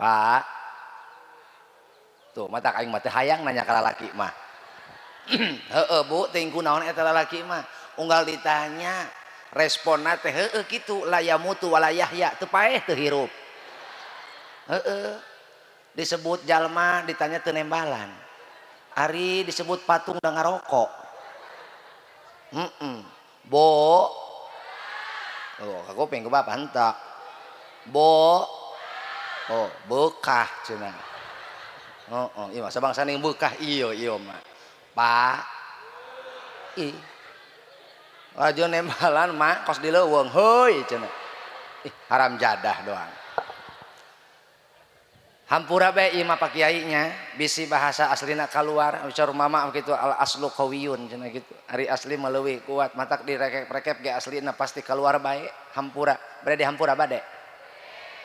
Pak, tuh mata aing mah teu hayang nanya ka lalaki mah. Heeh Bu, teuing kunaon eta lalaki mah. Unggal ditanya responna teh heueuh kitu, la yamutu wala yahya, teu paeh teu hirup. Heeh. Disebut jalma ditanya teu nembalan. Ari disebut patung da ngarokok. Heeh. Bo. Oh, kakuping ku bapak hentak. Bo. Oh, bekah cenah. Heeh, ieu mah sabangsa ning bekah ieu ieu mah. Pak. Ih. Laju nembalan mah kos di leuweung, heuy cenah. Ih, haram jadah doang. Hampura bae ieu mah Pak Kiai-nya, bisi bahasa aslina kaluar, ucar mama kitu al aslu qawiyun cenah kitu. Ari asli mah leuwih kuat, matak direkep-rekep ge aslina pasti keluar bae. Hampura, bade dihampura bade.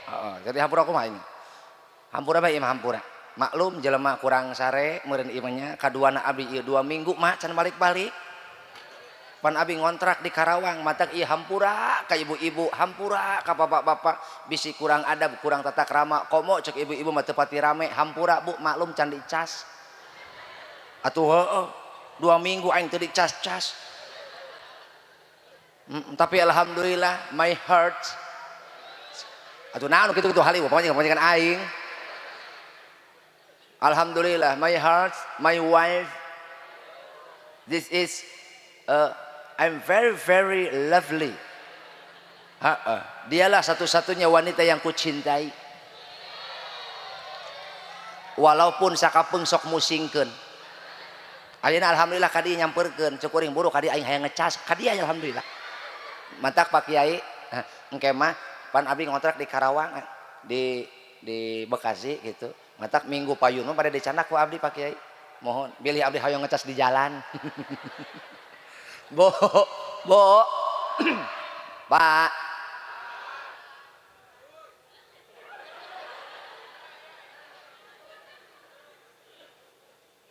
Heeh, jadi hampura kumaha ini? Hampura bae ieu mah hampura. Maklum jelema kurang sare meureun ieu mah nya, kaduana abdi ieu 2 minggu mah can balik-balik. Pan abi ngontrak di Karawang, matak ieu hampura ka ibu-ibu, hampura ka bapak-bapak, bisi kurang adab, kurang tata krama, komo cek ibu-ibu mah teu pati rame, hampura Bu, maklum can dicas. Atuh heueuh, 2 minggu aing teu dicas-cas. Tapi alhamdulillah my heart. Atuh naon kitu-kitu halieu, pamajikan aing. Alhamdulillah my heart, my wife, this is I'm very very lovely. Dialah satu-satunya wanita yang kucintai. Walaupun sakapeung sok musingkeun. Ayeuna alhamdulillah ka dieu nyamperkeun, cek kuring buru ka dieu aing hayang ngecas, ka dieu alhamdulillah. Mantak Pak Kiai, engke mah pan abdi ngontrak di Karawang, di Bekasi gitu. Mantak minggu payun mah pada dicandak ku abdi Pak Kiai. Mohon bilih abdi hayang ngecas di jalan. Bo, bo, Pak.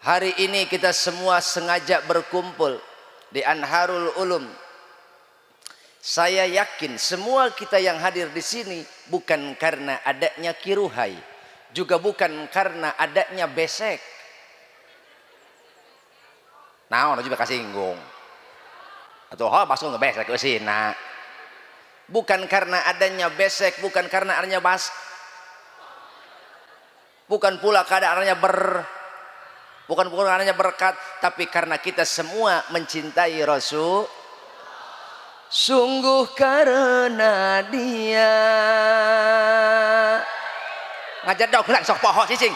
Hari ini kita semua sengaja berkumpul di Anharul Ulum. Saya yakin semua kita yang hadir di sini bukan karena adanya kiruhai, juga bukan karena adanya besek. Nah, orang juga kasinggung. Atau oh, masuk ngebesek ke sini. Bukan karena adanya besek, bukan karena adanya bas, bukan pula karena adanya bukan pula adanya berkat, tapi karena kita semua mencintai Rasul. Sungguh karena dia. Ngajar dong, sok poho cicing.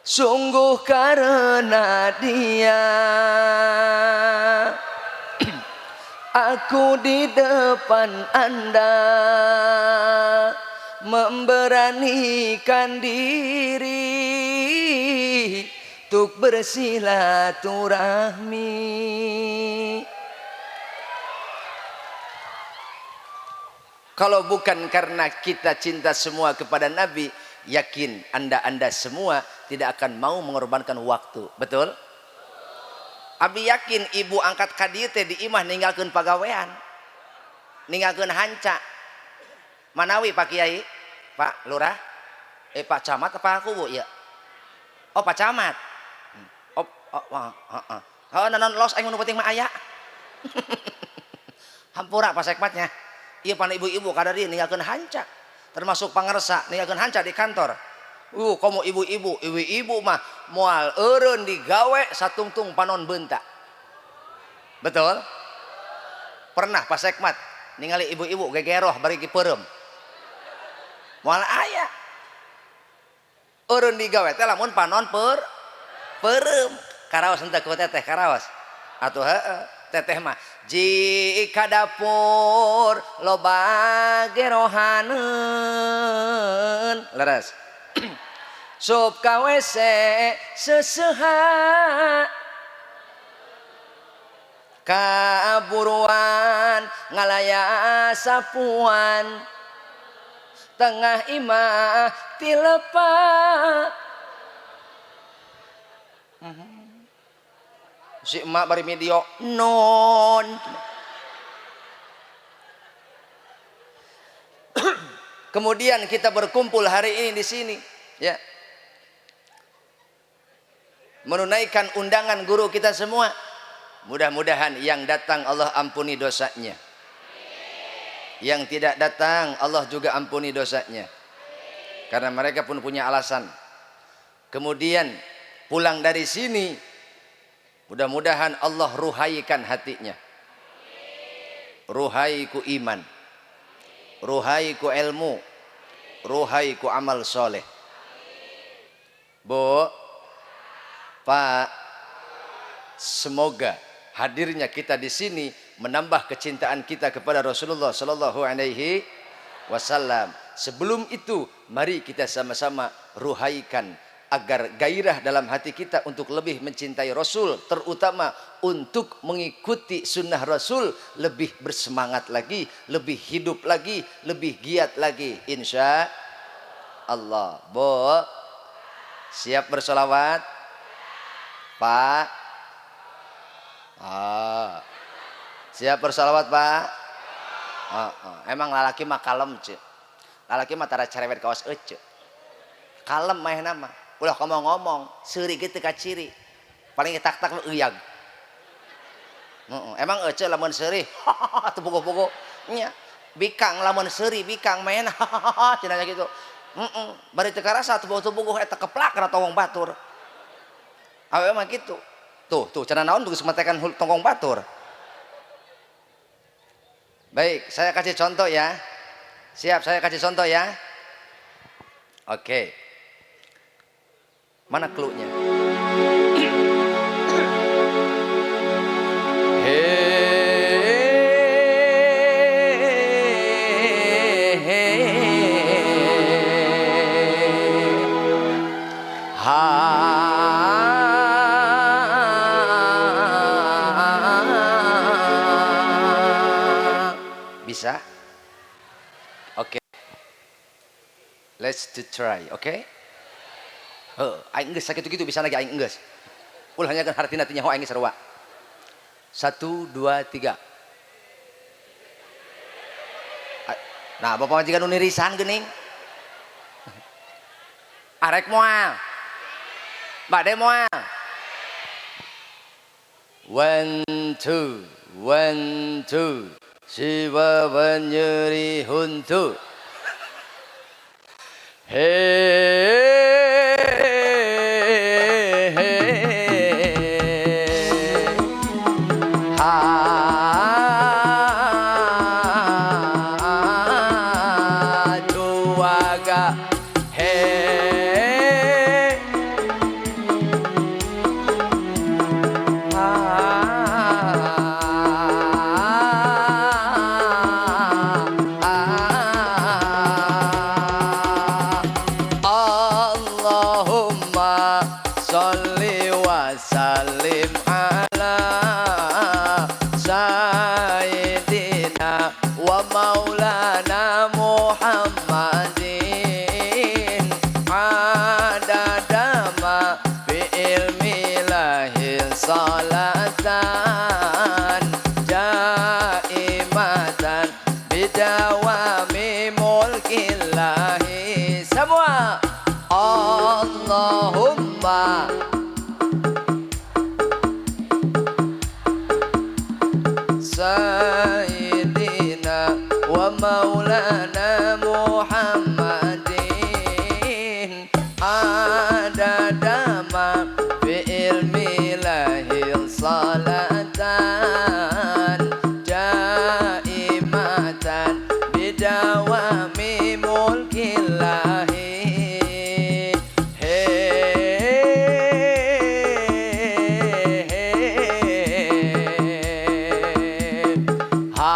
Sungguh karena dia aku di depan Anda memberanikan diri untuk bersilaturahmi. Kalau bukan karena kita cinta semua kepada Nabi, yakin Anda-anda semua tidak akan mau mengorbankan waktu. Betul? Abi yakin ibu angkat ka dieu teh di imah ninggalkeun pagawean, ninggalkeun hanca. Manawi Pak Kiai, Pak Lurah, Pak Camat apa aku Bu ya? Oh Pak Camat. Oh, oh, oh, heeh. Oh, naon los aing nu penting mah aya. Hampura Pak Sekmatnya. Ieu pan ibu-ibu kada dieu ninggalkeun hanca. Termasuk pangersa ninggalkeun hanca di kantor. Komo ibu-ibu, ibu-ibu mah moal eureun digawe satungtung panon beunta. Betul? Pernah Pak Sekmat ningali ibu-ibu gegeroh bari peureum. Moal aya. Eureun digawe teh lamun panon peureum. Karaos henteu ku teteh karaos. Atuh heueuh, teteh mah jika dapur loba gerohaneun. Leres. Sup ka WC seseha kaburuan ngalaya sapuan tengah imah tilepa. Si emak bari video non. Kemudian kita berkumpul hari ini di sini, ya, menunaikan undangan guru kita semua. Mudah-mudahan yang datang Allah ampuni dosanya, yang tidak datang Allah juga ampuni dosanya, karena mereka pun punya alasan. Kemudian pulang dari sini, mudah-mudahan Allah ruhaikan hatinya, ruhaiku iman, ruhaiku ilmu, ruhaiku amal soleh. Bu, Pak, semoga hadirnya kita di sini menambah kecintaan kita kepada Rasulullah Sallallahu Alaihi Wasallam. Sebelum itu, mari kita sama-sama ruhaikan agar gairah dalam hati kita untuk lebih mencintai Rasul, terutama untuk mengikuti sunnah Rasul, lebih bersemangat lagi, lebih hidup lagi, lebih giat lagi, insya Allah. Bu, siap bersolawat? Pak? Ah. Siap bersolawat, Pak? Ah, ah. Emang lalaki mah kalem, ce. Lalaki mah tara cerewet kawas ece. Kalem mah nama. Ulah kamu ngomong, seuri ge teu kaciri. Paling tak-tak lu euyag. Heeh, emang ece lamun seuri, teu puguh-puguh. Nya, bikang lamun seuri bikang main cenah gitu. Heeh, bari teu karasa teu puguh-puguh eta keplak kana tongong batur. Awewe mah kitu. Tuh, tuh cenah naon geus matekan tongong batur. Baik, saya kasih contoh ya. Siap, saya kasih contoh ya. Oke. Mana cluenya? Bisa? Oke. Let's to try, oke? Okay? Heuh, aing geus sakitu-kitu bisa lagi aing geus. Ulah hanyakeun hartina teh nyaho aing sarua. 1 2 3. Nah, bapak majikan nu nirisan geuning. Arek moal. Bade moal. 1 2 1 2 Siwa nyeri huntu. Hey, ha, dua ga, hey, ha, Allahumma sholli wa sallim ala sayyidina wa maulana Muhammadin adada ma fi ilmi lahi salatan jaimatan bidawami mulkillahi. Semua Allahumma sayyidina wa maulana Muhammadin adada ma fi ilmi lahi salatan jaimatan bidawami mulkillahi. Ha,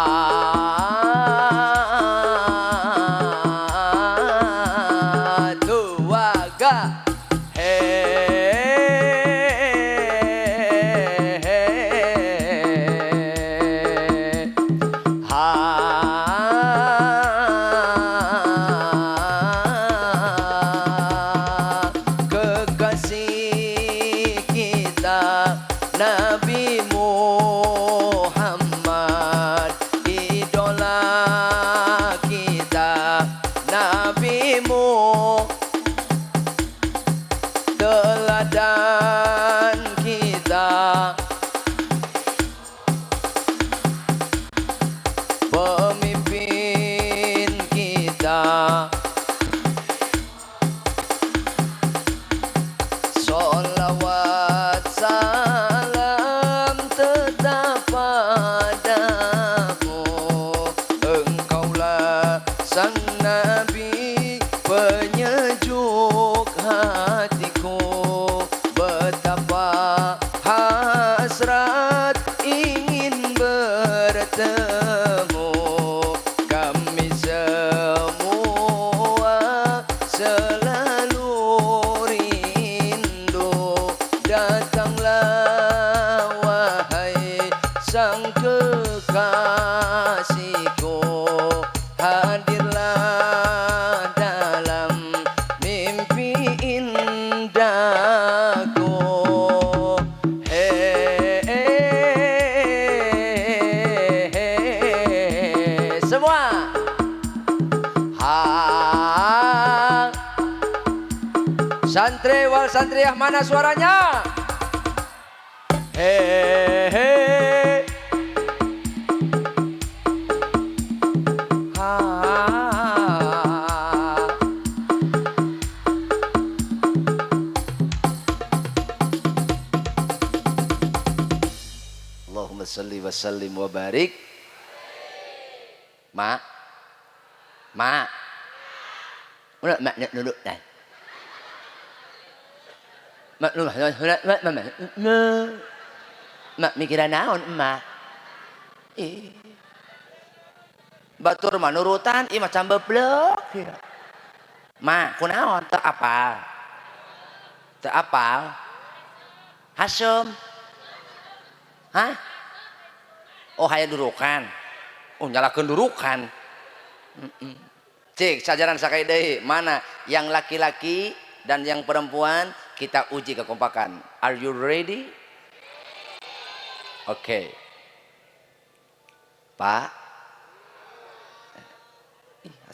Nabi penyejuk hatiku, betapa hasrat ingin bertemu. Kami semua selalu rindu, datanglah wahai sang kekasihku, hadirlah dalam mimpi indahku. He semua ha santri wal santriah, mana suaranya? He ha. Allahumma salli wa sallim wa barik. Mak, mak, udah mak duduk dah. Mak lu mak mak mak mak mak mikiran naon emak? Ih, batur mah nurutan, ih macam beblek. Mak, kunaon teu apal? Teu apal? Hasem? Hah? Oh, hayang durukan. Oh, nyalakeun durukan. Cik, sajaran sakai deui, mana yang laki-laki dan yang perempuan kita uji kekompakan. Are you ready? Oke. Okay. Pak.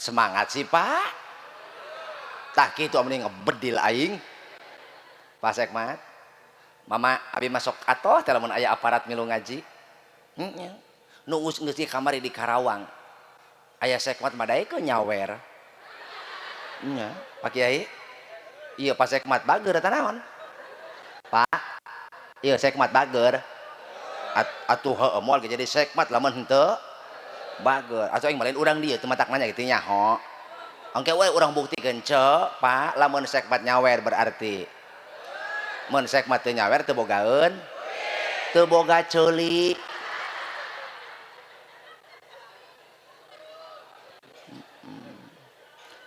Semangat sih, Pak. Tah kitu ameni ngebedil aing. Pak Sekmat. Mama abi masuk atoh teh lamun aya aparat milu ngaji. Heeh. Nu geus geus kamari di Karawang. Aya Sekmat mah daekeun nyawer. Nya, Pak Kiai. Iya Pak Sekmat bager eta naon? Pak. Iya Sekmat bager. Atuh heueuh moal ge jadi Sekmat lamun henteu bager. Atuh aing mah lain urang dieu teu matak nanya kitu nyaho. Engke we urang buktikeun ceu, Pak, lamun Sekmat nyawer berarti mun Sekmat teu nyawer teu bogaeun, teu boga ceuli.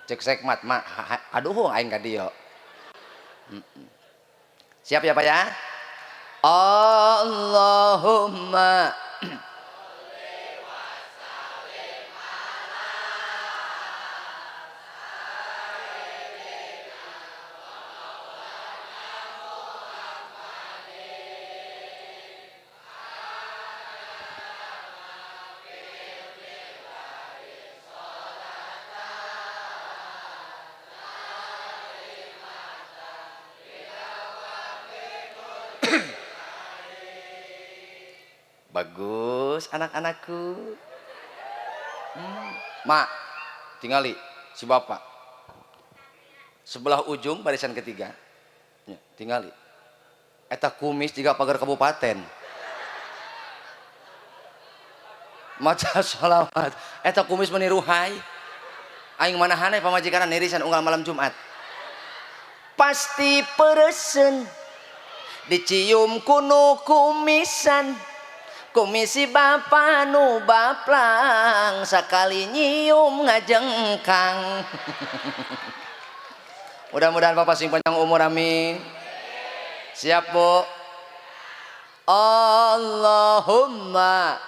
Cek Sekmat mah aduh aing ka dieu. Siap ya Pak ya? Allahumma bagus anak-anakku. Mak, tingali si bapak sebelah ujung barisan ketiga. Ya, tingali eta kumis jiga pagar kabupaten. Maca sholawat eta kumis meniruhai aing manahane pamajikan nirisan unggal malam Jumat. Pasti peresen dicium kunu kumisan, kumisi bapa nu baplang sakali nyium ngajengkang. Mudah-mudahan bapak sing panjang umur, amin. Siap Bu? Allahumma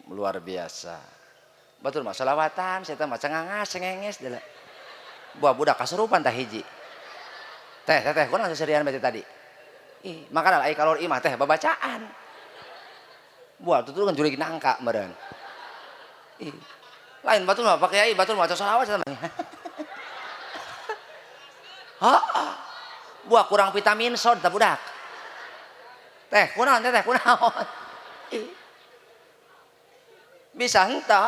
luar biasa. Batur mah sholawatan, saya teh mah cengangas cengenges deuleu. Buah budak kasurupan tah hiji. Teh teh teh kunaon seserian bae tadi? Ih, makana ai kalor imah teh babacaan. Buah tutulungan jurig nangka meureun. Ih, lain batur mah Pak Kiai, batur mah maca sholawat cenah. Heeh. Buah kurang vitamin sod tah budak. Teh kunaon teh kunaon? Ih. Bisa henteu.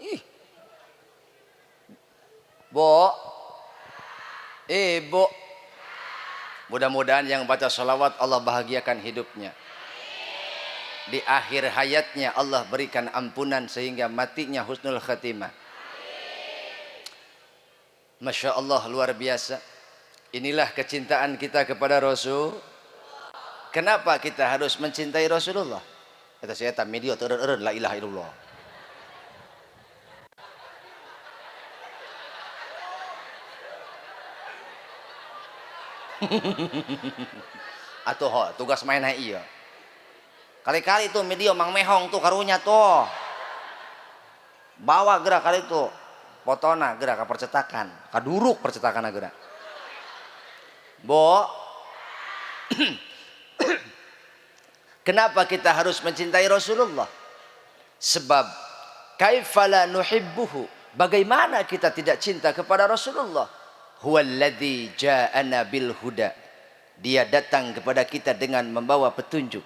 Ih. Bu. Ibu. Mudah-mudahan yang baca sholawat Allah bahagiakan hidupnya. Di akhir hayatnya Allah berikan ampunan sehingga matinya husnul khatimah. Masya Allah, luar biasa. Inilah kecintaan kita kepada Rasul. Kenapa kita harus mencintai Rasulullah? Kata saya tak media teureun la ilaha illallah. Atuh ho, tugas mainnya iya. Kali-kali tuh media mang mehong tuh karunya tuh. Bawa gerak kali itu. Potona gerak ke percetakan, kaduruk percetakan gerak. Bo. Kenapa kita harus mencintai Rasulullah? Sebab kaifala nuhibbuhu? Bagaimana kita tidak cinta kepada Rasulullah? Huwallazi ja'ana bil huda. Dia datang kepada kita dengan membawa petunjuk.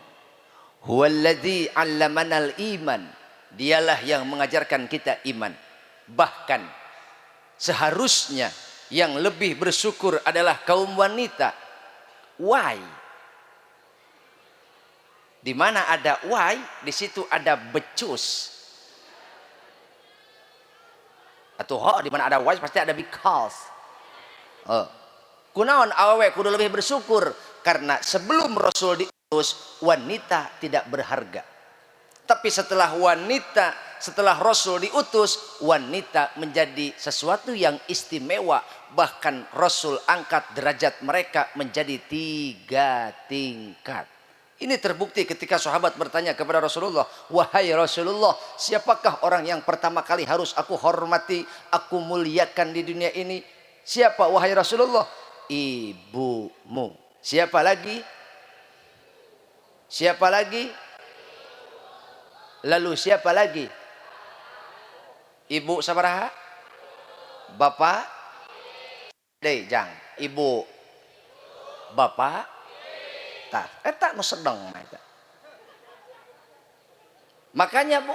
Huwallazi 'allamanal iman. Dialah yang mengajarkan kita iman. Bahkan seharusnya yang lebih bersyukur adalah kaum wanita. Why? Di mana ada why, di situ ada becus. Atau ho, di mana ada why pasti ada because. Oh. Kunaon awewe kudu lebih bersyukur karena sebelum Rasul diutus wanita tidak berharga. Tapi setelah Rasul diutus, wanita menjadi sesuatu yang istimewa. Bahkan Rasul angkat derajat mereka menjadi 3 tingkat. Ini terbukti ketika sahabat bertanya kepada Rasulullah, wahai Rasulullah, siapakah orang yang pertama kali harus aku hormati, aku muliakan di dunia ini? Siapa wahai Rasulullah? Ibumu. Siapa lagi? Siapa lagi? Lalu siapa lagi? Ibu sabaraha? Bapak? Deh, jang. Ibu. Bapak? Tah, eta nu sedeng eta. Makanya Bu,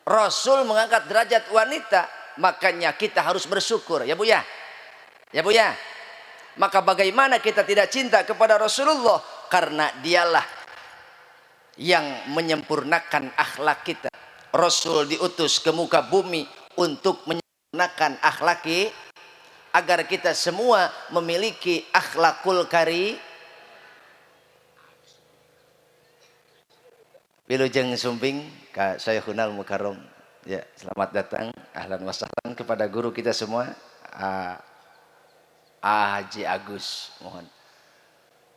Rasul mengangkat derajat wanita, makanya kita harus bersyukur, ya Bu ya. Ya Bu ya. Maka bagaimana kita tidak cinta kepada Rasulullah? Karena dialah yang menyempurnakan akhlak kita. Rasul diutus ke muka bumi untuk menyempurnakan akhlak agar kita semua memiliki akhlakul kari. Wilujeng sumping ka Syekhunal Mukarram. Ya, selamat datang, ahlan wa sahlan kepada guru kita semua, Haji Agus. Mohon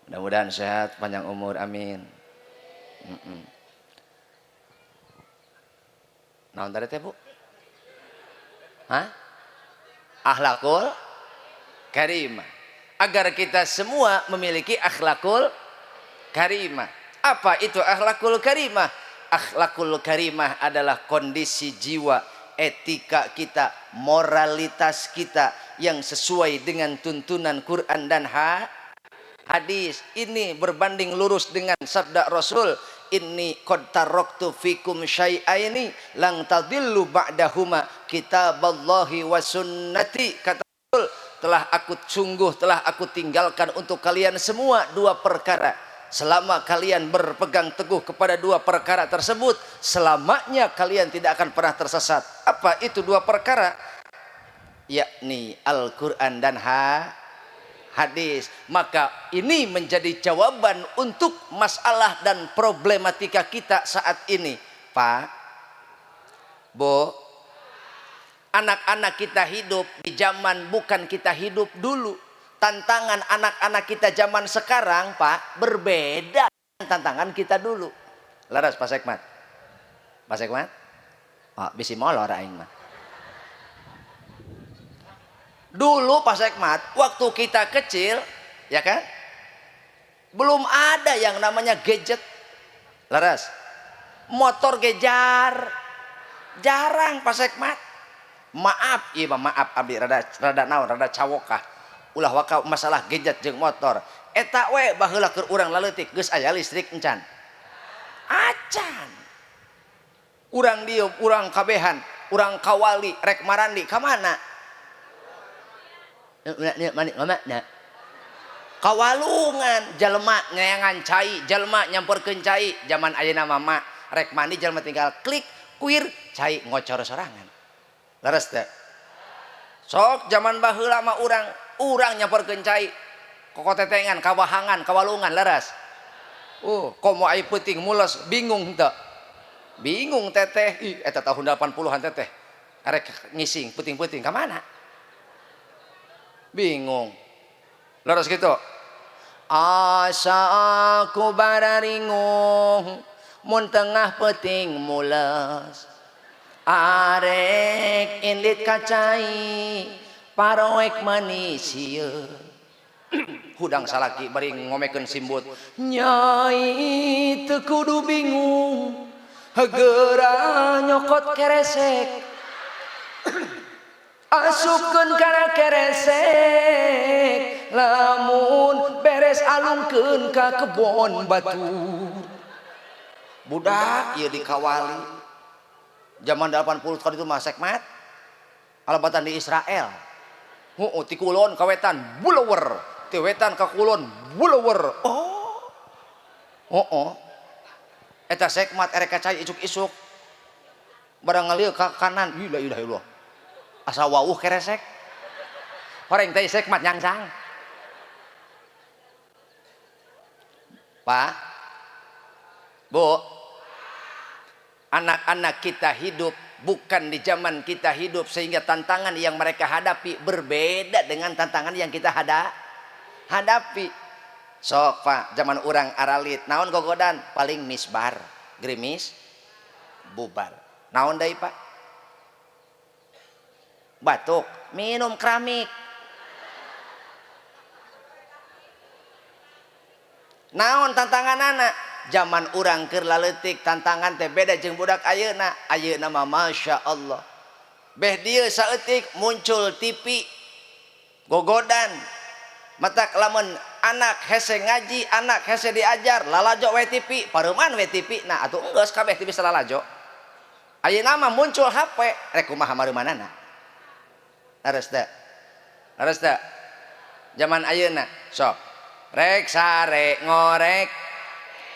mudah-mudahan sehat, panjang umur, amin. Naon tadi teh Bu? Hah? Akhlakul karimah. Agar kita semua memiliki akhlakul karimah. Apa itu akhlakul karimah? Akhlakul karimah adalah kondisi jiwa, etika kita, moralitas kita yang sesuai dengan tuntunan Quran dan hadis. Ini berbanding lurus dengan sabda Rasul, inni qad taraktu fikum syai'aini lang tadillu ba'dahuma kitaballahi wa sunnati. Kata Rasul, telah aku tinggalkan untuk kalian semua dua perkara. Selama kalian berpegang teguh kepada dua perkara tersebut, selamanya kalian tidak akan pernah tersesat. Apa itu dua perkara? Yakni Al-Quran dan hadis. Maka ini menjadi jawaban untuk masalah dan problematika kita saat ini. Pak, Bu, anak-anak kita hidup di zaman bukan kita hidup dulu. Tantangan anak-anak kita zaman sekarang, Pak, berbeda dengan tantangan kita dulu. Laras Pak Sekmat. Pak Sekmat? Oh, bisi molor aing mah. Dulu Pak Sekmat, waktu kita kecil, ya kan? Belum ada yang namanya gadget. Laras. Motor gejar. Jarang Pak Sekmat. Maaf ieu mah, maaf abdi rada rada naon, rada cawokah. Ulah waka masalah gadget jeung motor. Eta we baheula keur urang laleutik geus aya listrik encan. Acan. Urang dieu, urang kabehan, urang kawali rek marandi ka mana? Kawalungan jelema nyayangan cai, jelema nyamperkeun cai. Zaman ayeuna mah rek mandi jelema tinggal klik kuir cai ngocor sorangan. Leres teu? Sok zaman baheula mah urang nyamperkeun cai kokotetengan, kawahangan, kawalungan, leres. Komo ai peuting mules bingung teu? Bingung teteh. Ih, eta tahun 80-an teteh. Arek ngising peuting-peuting ka mana? Bingung. Leres gitu. Asa aku bararingung mun tengah peuting mules. Arek indit ka cai paroek manis ieu. Hudang salaki bari ngomekeun simbut. Nyai teu kudu bingung geura nyokot keresek. Asupkeun kana keresek lamun beres alungkeun ka kebon batu. Budak ieu dikawali. Zaman 80 tahun itu mah sekmat alabatan di Israel. Heueuh, ti kulon ka wetan bulewer, ti wetan ka kulon bulewer. Oh. Heueuh. Eta sekmat erek ka cai isuk-isuk. Barang ngalieu ka kanan, la ilaha illallah. Asa wauh keresek. Horeng teh sekmat nyangsang. Pak, Bu, anak-anak kita hidup bukan di zaman kita hidup, sehingga tantangan yang mereka hadapi berbeda dengan tantangan yang kita hadapi. Sok Pak, zaman urang aralit naon gogodan paling misbar, gerimis bubar. Naon deui Pak? Batuk, minum keramik. Naon tantangan anak? Zaman urang keur laleutik tantangan teh beda jeung budak ayeuna. Ayeuna mah Masya Allah. Beh dieu saeutik muncul TV gogodan. Matak lamun anak hese ngaji, anak hese diajar, lalajo we TV, pareuman we TV. Nah atuh enggeus kabeh TV salalajo. Ayeuna mah muncul HP, rek kumaha mareumanana. Leres teu? Leres teu? Zaman ayeuna sok rek sare ngorek,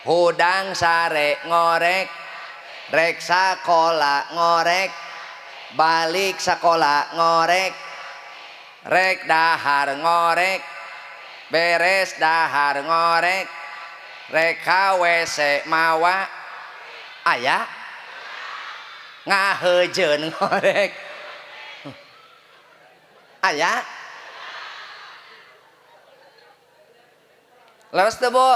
hudang sare ngorek, rek sakola ngorek, balik sakola ngorek, rek dahar ngorek, beres dahar ngorek, rek ka WC mawa aya ngaheujeun ngorek aya. Leres teu, Bu?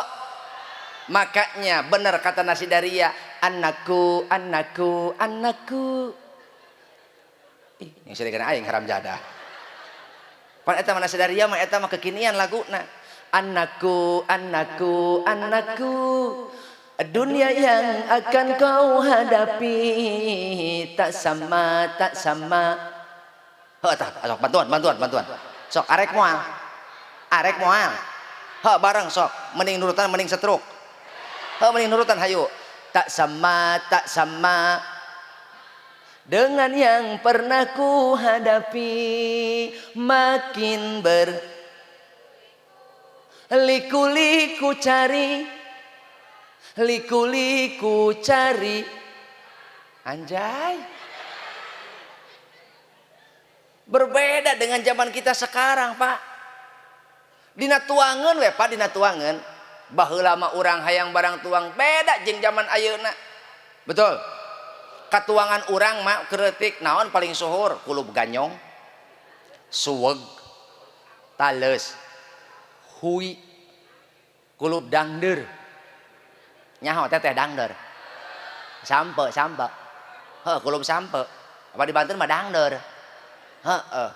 Makanya bener kata Nasi Daria, anakku, anakku, anakku. Ih, yang sedih aing haram jadah. Pan eta mah Nasi Daria mah eta mah kekinian laguna. Anakku, anakku, anakku, dunia yang akan kau hadapi tak sama, tak sama. Heuh tah, sok bantuan, bantuan, bantuan. Sok arek moal. Arek moal. Heuh bareng sok, mending nurutan mending setruk. Heuh mending nurutan hayu. Tak sama, tak sama dengan yang pernah ku hadapi, makin berliku-liku cari, liku-liku cari. Anjay. Berbeda dengan zaman kita sekarang, Pak. Dina tuangeun we, Pak, dina tuangeun. Baheula mah urang hayang barang tuang beda jeung zaman ayeuna. Betul. Katuangan urang mah kreutik naon paling suhur, kulub ganyong, suweg, tales, hui, kulub dangder. Nyaho teteh dangder. Sampe, sampe. Heuh, kulub sampe. Apa di Banten mah dangder. Heeh.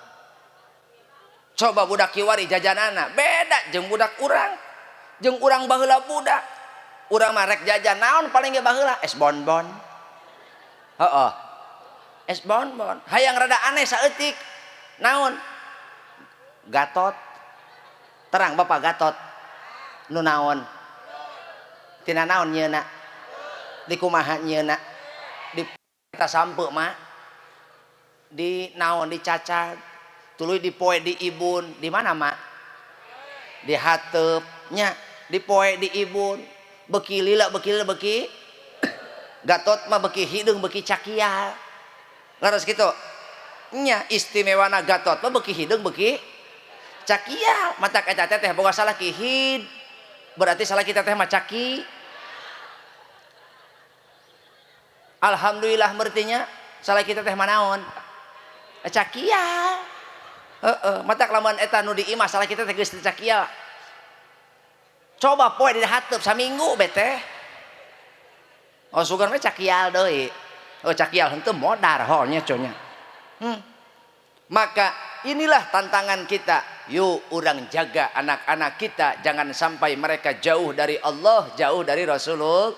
Coba budak kiwari jajanana beda jeung budak urang. Jeung urang baheula budak. Urang mah rek jajan naon paling ge baheula es bonbon. Heeh. Es bonbon. Hayang rada aneh saeutik. Naon? Gatot. Terang Bapak Gatot. Nu naon? Tina naon nyeuna? Di kumaha nyeuna? Di eta sampe mah. Di naon dicacag. Tuluy dipoe di ibun. Di mana mak? Di hateup nya, dipoe di ibun. Beki lila beki lila beki Gatot mah beki hideung beki cakial. Leres kitu. Nya istimewana Gatot mah beki hideung beki cakial. Matak eta teh boga salah ki hid. Berarti salah kita teh mah caki. Alhamdulillah berartinya salah kita teh manaon? Cakial. Heeh, matak lamun eta nu di imah salah kita teh geus teu cakial. Coba poe di hateup saminggu bete. Oh sugan we cakial deui. Oh cakial henteu modar ho nya conya. Maka inilah tantangan kita. Yuk urang jaga anak-anak kita, jangan sampai mereka jauh dari Allah, jauh dari Rasulullah.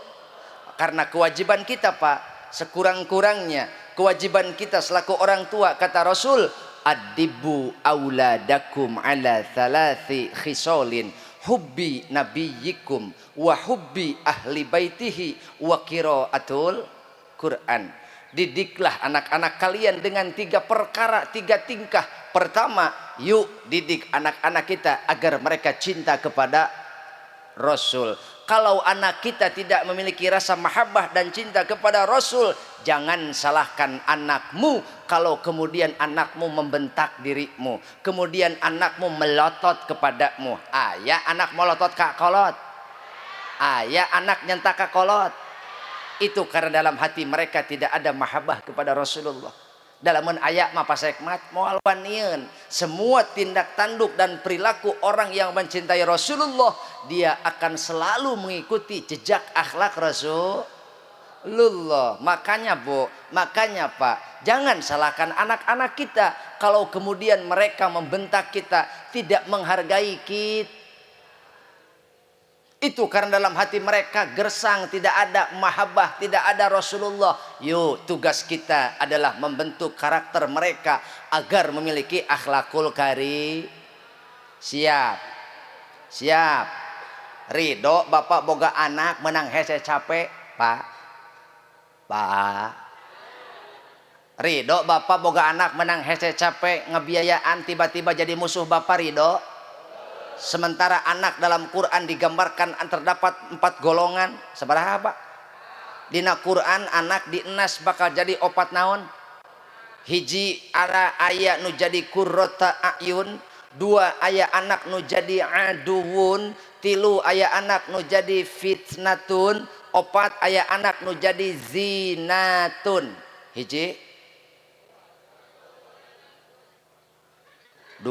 Karena kewajiban kita Pak, sekurang-kurangnya kewajiban kita selaku orang tua, kata Rasul, adibu auladakum ala thalathi khisolin, hubbi nabiyyikum wa hubbi ahli baitihi wa qiraatul Quran. Didiklah anak-anak kalian dengan tiga perkara, tiga tingkah. Pertama, yuk didik anak-anak kita agar mereka cinta kepada Rasul. Kalau anak kita tidak memiliki rasa mahabbah dan cinta kepada Rasul, jangan salahkan anakmu kalau kemudian anakmu membentak dirimu, kemudian anakmu melotot kepadamu. Ayah anak melotot kak kolot, ayah anak nyentak kak kolot. Itu karena dalam hati mereka tidak ada mahabbah kepada Rasulullah. Dalam ayat mah pasekmat moal wanieun. Semua tindak tanduk dan perilaku orang yang mencintai Rasulullah, dia akan selalu mengikuti jejak akhlak Rasulullah. Makanya Bu, makanya Pak, jangan salahkan anak-anak kita kalau kemudian mereka membentak kita, tidak menghargai kita. Itu karena dalam hati mereka gersang, tidak ada mahabbah, tidak ada Rasulullah. Yuk, tugas kita adalah membentuk karakter mereka agar memiliki akhlakul kari. Siap. Siap. Ridho bapak boga anak menang hese capek, Pak. Pak. Ridho bapak boga anak menang hese capek ngebiayaan tiba-tiba jadi musuh bapak, ridho. Sementara anak dalam Quran digambarkan terdapat 4 golongan. Sabaraha Pak? Dina Quran anak dienas bakal jadi 4 naon? Hiji ara aya nu jadi qurrata ayun, 2 aya anak nu jadi aduwun, 3 aya anak nu jadi fitnatun, 4 aya anak nu jadi zinatun. Hiji, 2,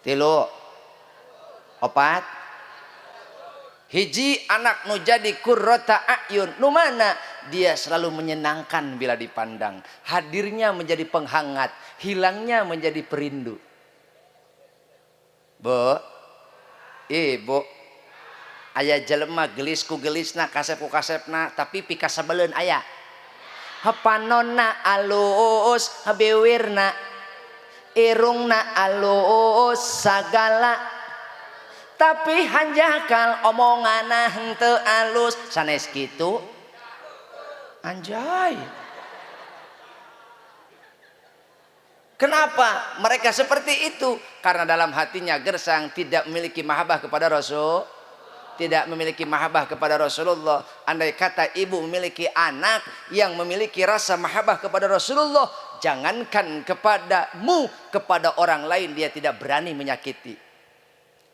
3, 4. Hiji anak nu jadi qurrata ayun, nu mana dia selalu menyenangkan bila dipandang, hadirnya menjadi penghangat, hilangnya menjadi perindu. Bu, ibu, aya jelema gelis ku gelisna, kasep ku kasepna, tapi pikasebeleun aya. Panonna alus, biwirna, irungna alus sagala, tapi hanjakal omonganna henteu alus, sanes kitu. Anjay. Kenapa mereka seperti itu? Karena dalam hatinya gersang, tidak memiliki mahabbah kepada Rasul, tidak memiliki mahabbah kepada Rasulullah. Andai kata ibu memiliki anak yang memiliki rasa mahabbah kepada Rasulullah, jangankan kepadamu, kepada orang lain dia tidak berani menyakiti.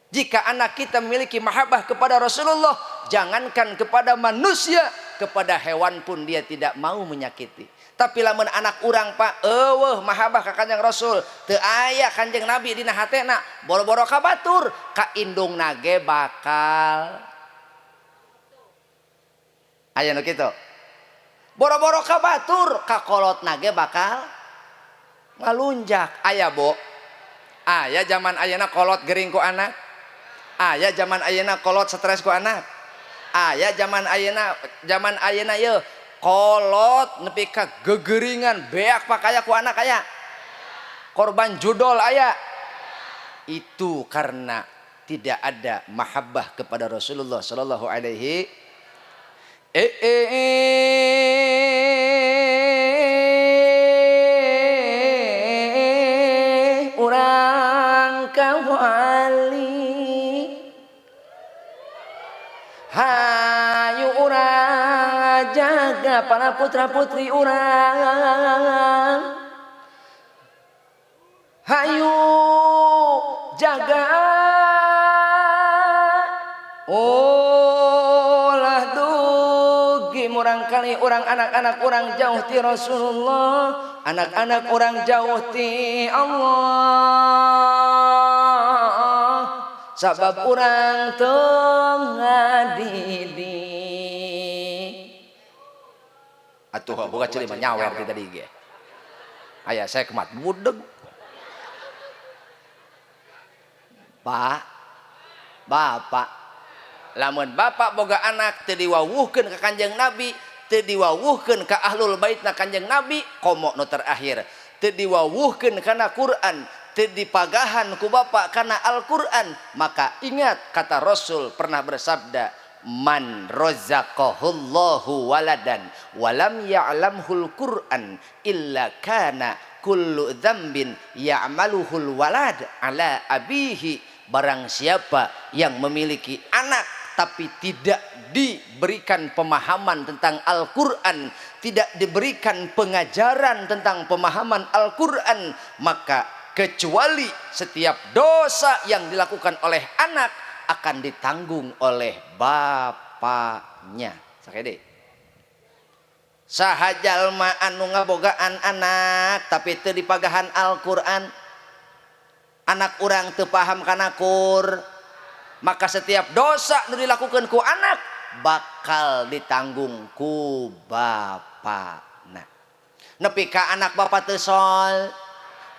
Jika anak kita memiliki mahabbah kepada Rasulullah, jangankan kepada manusia, kepada hewan pun dia tidak mau menyakiti. Tapi lamun anak urang Pak, eueuh mahabbah ka Kanjeng Rasul, teu aya Kanjeng Nabi dina hatena, boro-boro ka batur, ka indungna ge bakal aya nu kitu. Boro-boro ka batur, ka kolotna ge bakal ngalunjak. Aya Bu, aya zaman ayeuna kolot gering ku anak, aya zaman ayeuna kolot stres ku anak, aya zaman ayeuna, zaman ayeuna yeuh Kolot nepi ka gegeringan beak pak aya ku anak aya. Korban judol aya. Itu karena tidak ada mahabbah kepada Rasulullah sallallahu alaihi. Urang kawali hayu urang jaga para putra putri urang, hayu jaga ulah dugi murang kali urang anak-anak urang jauh ti Rasulullah, anak-anak urang jauh ti Allah, sabab urang teu ngadidik. Atuh boga ceuli mah nyawer ti tadi ge. Aya saya kemat budeg. Pak, bapak, lamun bapak boga anak teu diwawuhkeun ka Kanjeng Nabi, teu diwawuhkeun ka ahlul baitna Kanjeng Nabi, komo nu terakhir, teu diwawuhkeun kana Quran, teu dipagahan ku bapak kana Al-Quran, maka ingat kata Rasul pernah bersabda, man razaqahullahu waladan walam ya'lamhul Quran illa kana kullu dzambin ya'maluhul walad ala abihi. Barang siapa yang memiliki anak tapi tidak diberikan pemahaman tentang Al-Quran, tidak diberikan pengajaran tentang pemahaman Al-Quran, maka kecuali setiap dosa yang dilakukan oleh anak akan ditanggung oleh bapaknya. Sakede. Saha jalma anu ngabogaan anak tapi teu dipagahan Al-Quran, anak urang teu paham kana Qur, maka setiap dosa nu dilakukan ku anak bakal ditanggung ku bapakna. Nepi ka anak bapak teu sol,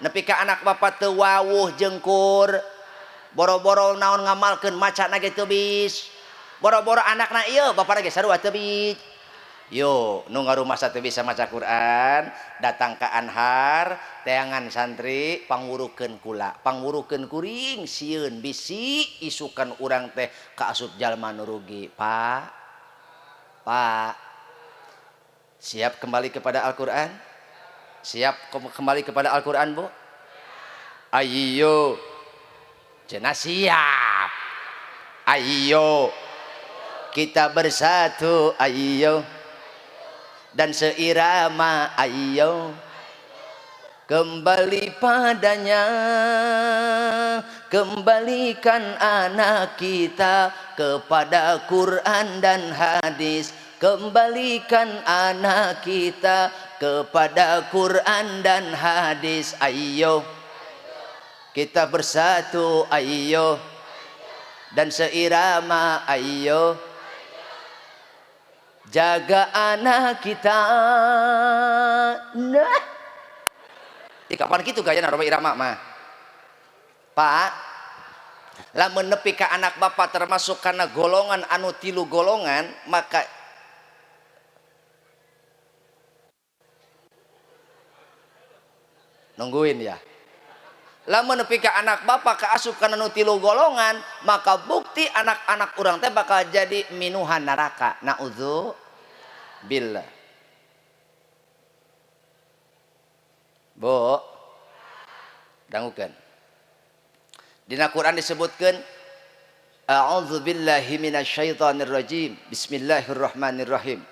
nepi ka anak bapak teu wawuh jeung Qur, boro-boro naon ngamalkeun macana ge teu bis, boro-boro anakna ieu bapana ge sarua teu bis. Yo nu ngarumasa teu bisa maca Quran, datang ka Anhar, teangan santri pangwurukeun kula, pangwurukeun kuring, sieun bisi isukan urang teh kaasup jalma nu rugi. Pak, Pak, siap kembali kepada Al-Quran? Siap kembali kepada Al-Quran, Bu? Ayo, cenah siap. Ayo, kita bersatu, ayo, dan seirama, ayo, kembali padanya, kembalikan anak kita kepada Quran dan hadis, kembalikan anak kita kepada Quran dan hadis. Ayo, kita bersatu, ayo, dan seirama, ayo, jaga anak kita. Nah, di kapan gitu gaya Rhoma Irama mah, Pak? Lamun nepi ka anak bapak termasuk karena golongan anu tilu golongan, maka nungguin ya. Lamun nepi ka anak bapak kaasup kana nu tilu golongan, maka bukti anak-anak urang teh bakal jadi minuhan neraka. Naudzu billah. Bu, dangukeun. Dina Quran disebutkeun, a'udzu billahi minasyaitonir rajim. Bismillahirrahmanirrahim.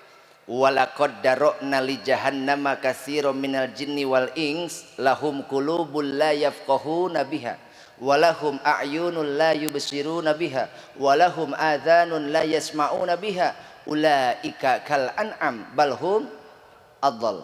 Walaqad dara'na li jahannama katsiran minal jinni wal ins lahum qulubul la yafqahuna biha walahum a'yunul la yubsiruna biha walahum adhanun la yasma'una biha ulaika kal an'am bal hum adall.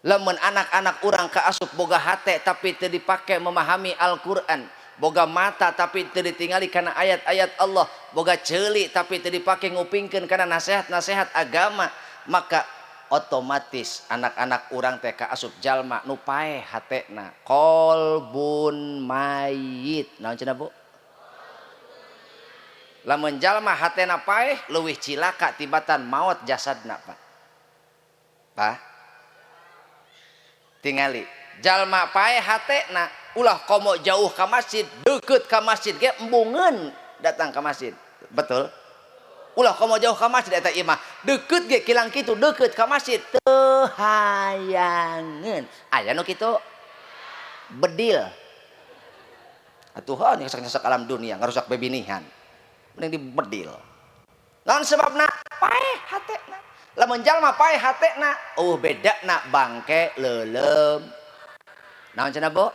Lamun anak-anak urang kaasup boga hate tapi teu dipake memahami Al-Qur'an, boga mata tapi teu ditingali kana ayat-ayat Allah, boga ceuli tapi teu dipake ngupingkeun kana nasihat-nasihat agama, maka otomatis anak-anak urang teh kaasup jalma nu paeh hatena, qalbun mayyit. Naon cenah, Bu? Lamun jalma hatena paeh leuwih cilaka tibatan maot jasadna, Pak. Pak tingali jalma paeh hatena ulah komo jauh ka masjid, deket ka masjid ge embungeun datang ka masjid. Betul? Ulah komo jauh ka masjid eta imah, deket ge kilang kitu deket ka masjid teu hayangeun. Aya nu kitu? Bedil. Atuh nyesak-nyesak alam dunia, ngarusak bebinihan. Mending dibedil. Naon sebabna? Paeh hatena. Lamun jalma paeh hatena, eueuh bedana bangke leuleum. Naon cenah, Bu?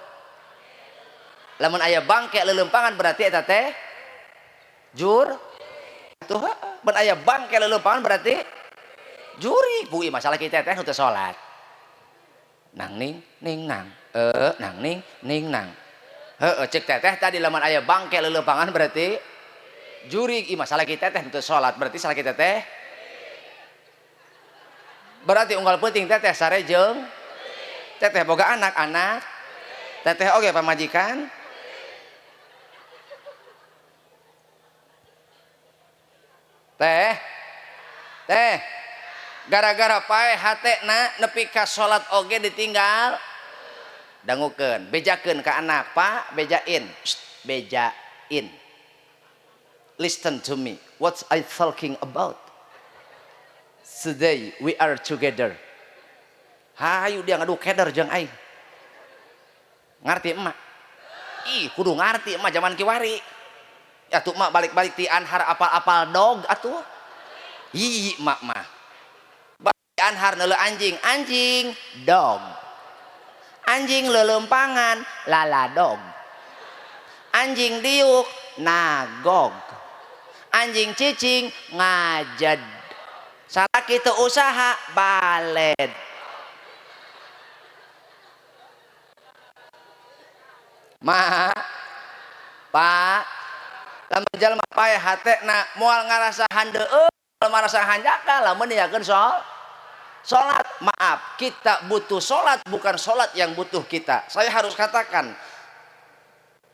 Lamun aya bangke leuleumpangan berarti eta teh jur. Atuh mun aya bangke leuleumpangan berarti juri. Bu, masalah kita teh nu teu salat. Nang ning ning nang. Nang ning ning nang. Heeh, cek teteh tadi lamun aya bangke leuleumpangan berarti juri. Ih, masalah kita teh teu salat, berarti salah kita teh. Berarti unggal peuting teteh sare jeung teteh boga anak-anak, teteh oge pamajikan. Teh teh gara-gara paeh hatena nepi ka salat oge ditinggal. Dangukeun, bejakeun ka anak, Pak, bejain. Shh, bejain. Listen to me, what I talking about? Today we are together. Hayu dia ngadu keder jeung aing. Ngarti emak? Ih, kudu ngarti emak zaman kiwari. Atuh emak balik-balik ti anhar apal-apal dog atuh. Ih, emak mah. Balik anhar neuleu anjing, anjing dog. Anjing lelempangan laladog, anjing diuk nagog, anjing cicing ngajed, salaki teu usaha baled. Ma, Pak, lamun jalma paeh hatena moal ngarasa handeueun, moal ngarasa hanjakal lamun niakeun salat. Maaf, kita butuh salat, bukan salat yang butuh kita. Saya harus katakan,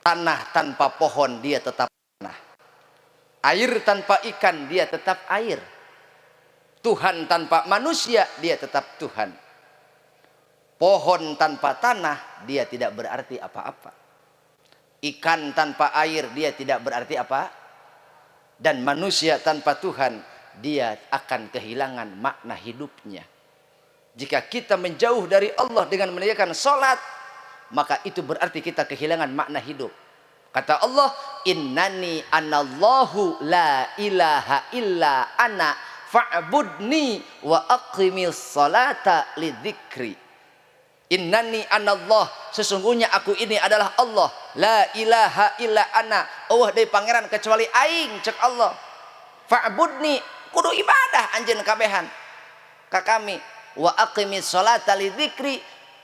tanah tanpa pohon dia tetap tanah, air tanpa ikan dia tetap air, Tuhan tanpa manusia dia tetap Tuhan, pohon tanpa tanah dia tidak berarti apa-apa, ikan tanpa air dia tidak berarti apa, dan manusia tanpa Tuhan dia akan kehilangan makna hidupnya. Jika kita menjauh dari Allah dengan meninggalkan salat, maka itu berarti kita kehilangan makna hidup. Kata Allah, innani anallahu la ilaha illa ana fa'budni wa aqimis salata lidzikri. Innani anallah, sesungguhnya aku ini adalah Allah, la ilaha illa ana, eueuh deui pangeran kecuali aing, cek Allah. Fa'budni, kudu ibadah anjeun kabehan ka kami. Wa aqimis salata lidzikri,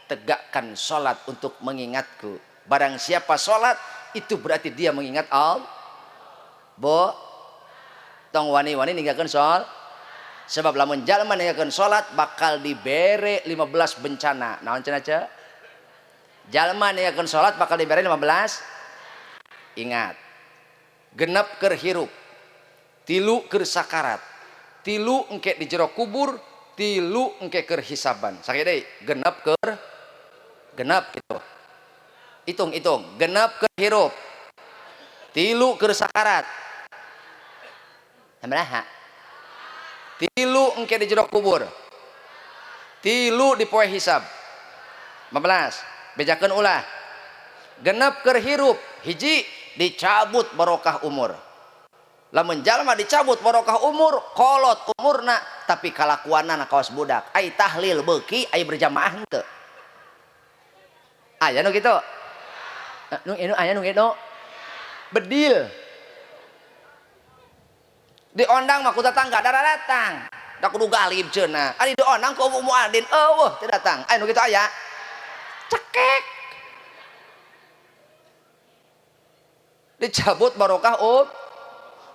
tegakkan salat untuk mengingatku. Barang siapa salat itu berarti dia mengingat Allah. Bo, tong wani-wani ninggalkeun salat. Sebab lamun jalma ninggalkeun salat bakal dibere 15 bencana. Naon cenah ce? Jalma ninggalkeun salat bakal dibere 15. Ingat. Genep keur hirup, tilu keur sakarat, tilu engke di jero kubur, tilu engke keur hisaban. Sakit deui, genep keur genep gitu. Hitung-hitung, genep keur hirup, tilu keur sakarat. Sabaraha? Tilu engke di jero kubur, tilu di poe hisab. 15. Bejakeun ulah. Genep keur hirup, hiji dicabut barokah umur. Lamun jalma dicabut barokah umur, kolot umurna tapi kalakuanana kawas budak. Ai tahlil beuki, ai berjamaah henteu. Aya nu kitu? Nu anu aya nu kitu. Bedil. Diondang mah ku tetangga darah datang. Da kudu galib cenah. Ari diondang ku Ummu Adin, eueuh teu datang. Aya nu kitu aya. Cekek. Dicabut barokah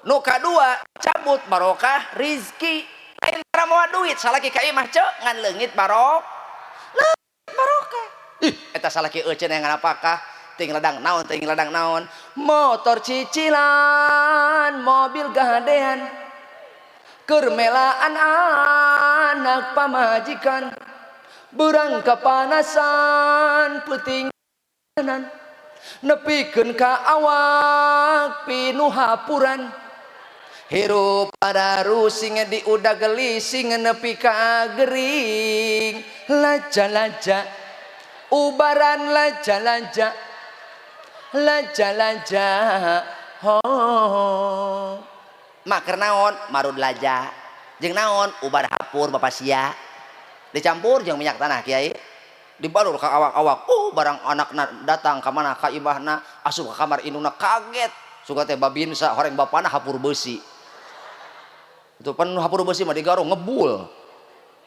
nu kadua cabut barokah rizki. Lain tara moal duit salaki ka imah ceu ngan leungit barok. Leungit barokah. Ih, eta salaki euceun yang nganapakah? Ting ladang naon, ting ladang naon. Motor cicilan, mobil gadean. Keur melaan Anak pamajikan beurang kapanasan peuting nepikeun ka awak pinuh hapuran hirup pararusing di udah gelising nepi ka gering laja-laja ubaran laja-laja laja-laja ho Maker naon marud laja jeung naon ubar hapur bapak sia dicampur jeung minyak tanah kiai dibalur ka awak-awak. Barang anakna datang ka mana ka imahna asup ka kamar indungna kaget suka teh babinsa horeng bapana hapur besi itu pan hapur besi mah digarung ngebul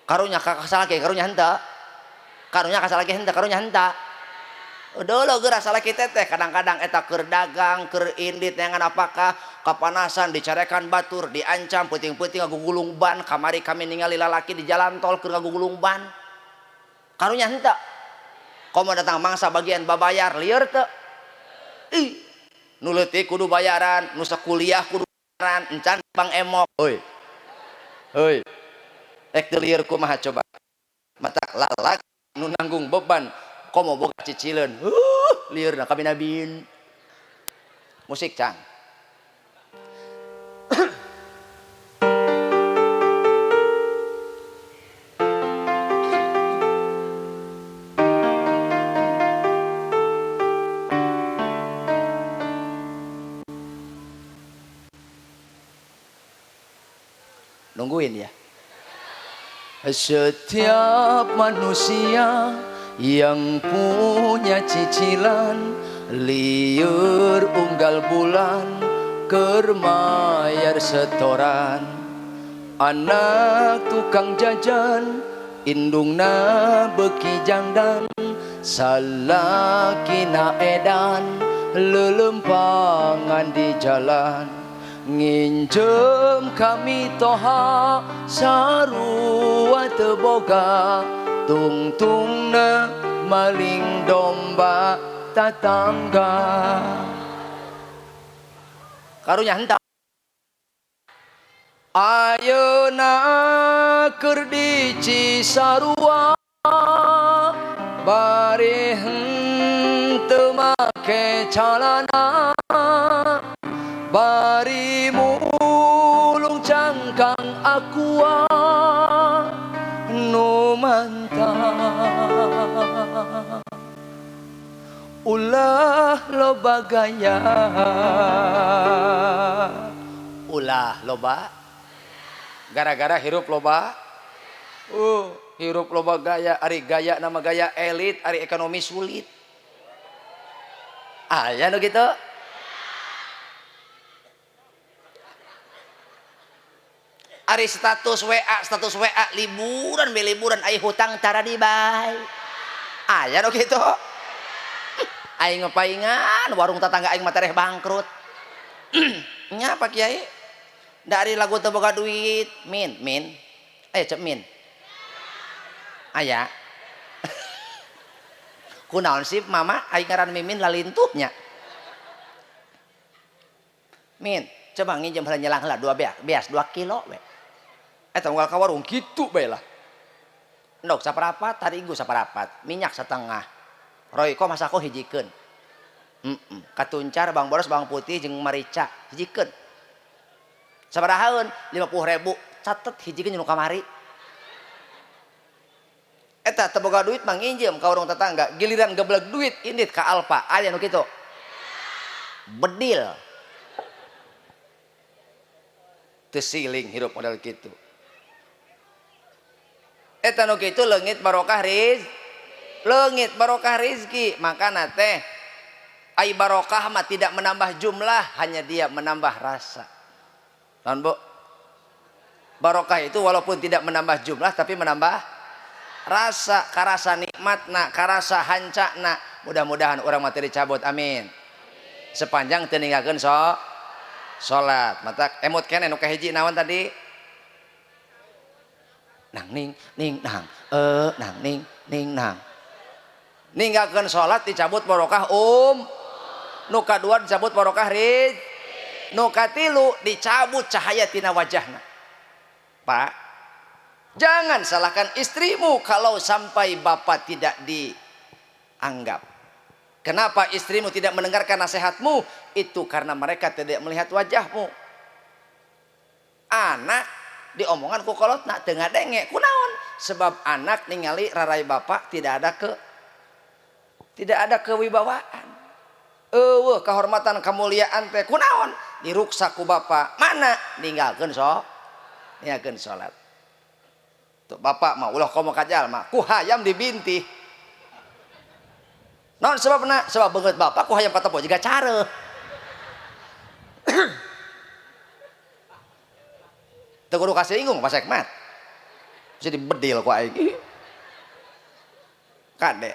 karunya ka salaki karunya henteu karunya ka salaki henteu karunya henteu dulu geura salaki teteh kadang-kadang eta keur dagang keur indit neangan apakah kapanasan dicarekan batur diancam peuting-peuting ngagugulung ban kamari kami ningali lalaki di jalan tol keur ngagugulung ban karunya henteu komo datang mangsa bagian babayar lieur teu ih nu leutik kudu bayaran nu sakuliah kudu bayaran encan bang emok heuy heuy rek teu lieur kumaha coba matak lalaki nu nanggung beban komo boga cicileun lieur na kabinabin musik cang nungguin ya. Setiap manusia yang punya cicilan liur unggal bulan keur mayar setoran anak tukang jajan indungna beuki jangdan salakina edan lelempangan di jalan nginjem kami toha sarua teu boga tungtungna maling domba tatangga karunya henteu ayeuna keur di Cisarua bari henteu make calana bari mulung cangkang aqua nu mantap ulah loba gaya ulah loba gara-gara hirup loba hirup loba gaya ari gaya nama gaya elit ari ekonomi sulit aya nu kitu ari status WA liburan be liburan ai hutang tara dibay aya nu kitu aing ngepaingan warung tetangga aing mah tereh bangkrut nya Pak Kiai dari lagu teu boga duit min min aya cep min aya kunaon sih mama aing ngaran mimin lalintuhnya min coba nginjem heula nyelang heula 2 beas 2 kilo we eta unggal ka warung kitu bae lah endog saparapat tarigu saparapat minyak setengah royko masako hijikeun katuncar bawang boros bawang putih jeung marica hijikeun sabarahaeun 50.000 catet hijikeun nu kamari eta teu boga duit mah nginjem ka warung tetangga giliran gebleg duit indit ka Alfa aya nu kitu bedil teu siling hirup model kitu eta nu kitu leungit barokah rizki leungit barokah rizki makana teh ai barokah mah tidak menambah jumlah hanya dia menambah rasa. Naon Bu? Barokah itu walaupun tidak menambah jumlah tapi menambah rasa, karasa nikmatna, karasa hancana. Mudah-mudahan urang mah teu dicabut, amin. Sepanjang teu ninggalkeun salat. Matak emut keneh nu kahiji naon tadi? Nang ning ning nang nang ning ning nang. Ninggalkeun salat dicabut barokah nu kadua dicabut barokah rizki, nu katilu dicabut cahaya tina wajahna. Pak, Jangan salahkan istrimu kalau sampai bapak tidak dianggap. Kenapa istrimu tidak mendengarkan nasihatmu? Itu karena mereka tidak melihat wajahmu. Anak diomongan ku kolotna teu ngadenge, kunaon? Sebab anak ningali rarai bapak tidak ada kewibawaan. Eueuh kehormatan kemuliaan teh kunaon? Diruksak ku bapak. Mana? Ninggalkeun ninggalkeun salat. Tuh bapak mah ulah komo ka jalma, ku hayam dibintih. Naon sebabna? Sebab beungeut bapak ku hayam katapo jiga careuh. Teu kudu kasinggung Pak Sekmat. Bisa dibedil ku aing. Kade.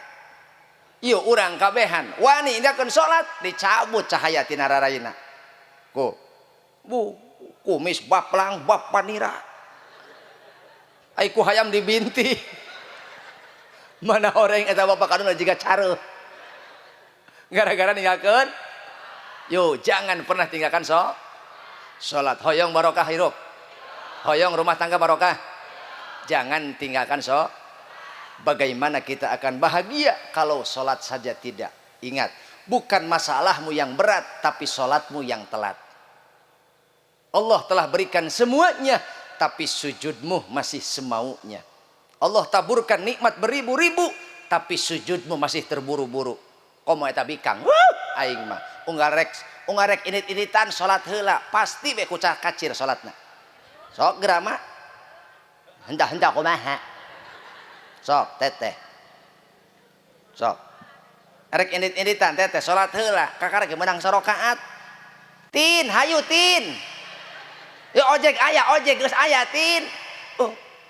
Ieu urang kabehan wani indahkeun salat dicabut cahaya tina raraina. Ku. Bu, kumis baplang bapanira. Ai ku hayam dibinti. Mana orang eta bapak kaduna jiga careuh. Gara-gara ninggalkeun. Yo, jangan pernah tinggalkan salat. Hoyong barokah hirup. Hoyong rumah tangga barokah. Jangan tinggalkan Bagaimana kita akan bahagia kalau salat saja tidak? Ingat, bukan masalahmu yang berat, tapi salatmu yang telat. Allah telah berikan semuanya, tapi sujudmu masih semaunya. Allah taburkan nikmat beribu-ribu, tapi sujudmu masih terburu-buru. Komo eta bikang, aing mah unggal rek init-initan salat heula, pasti we kucah kacir salatna. Sok gerama hendak-hendak kumaha. Sok teteh. Sok. Rek init-initan teteh salat heula, kakara ge meunang sarakaat. Tin, hayu tin. Ya ojek aya, ojek geus aya tin.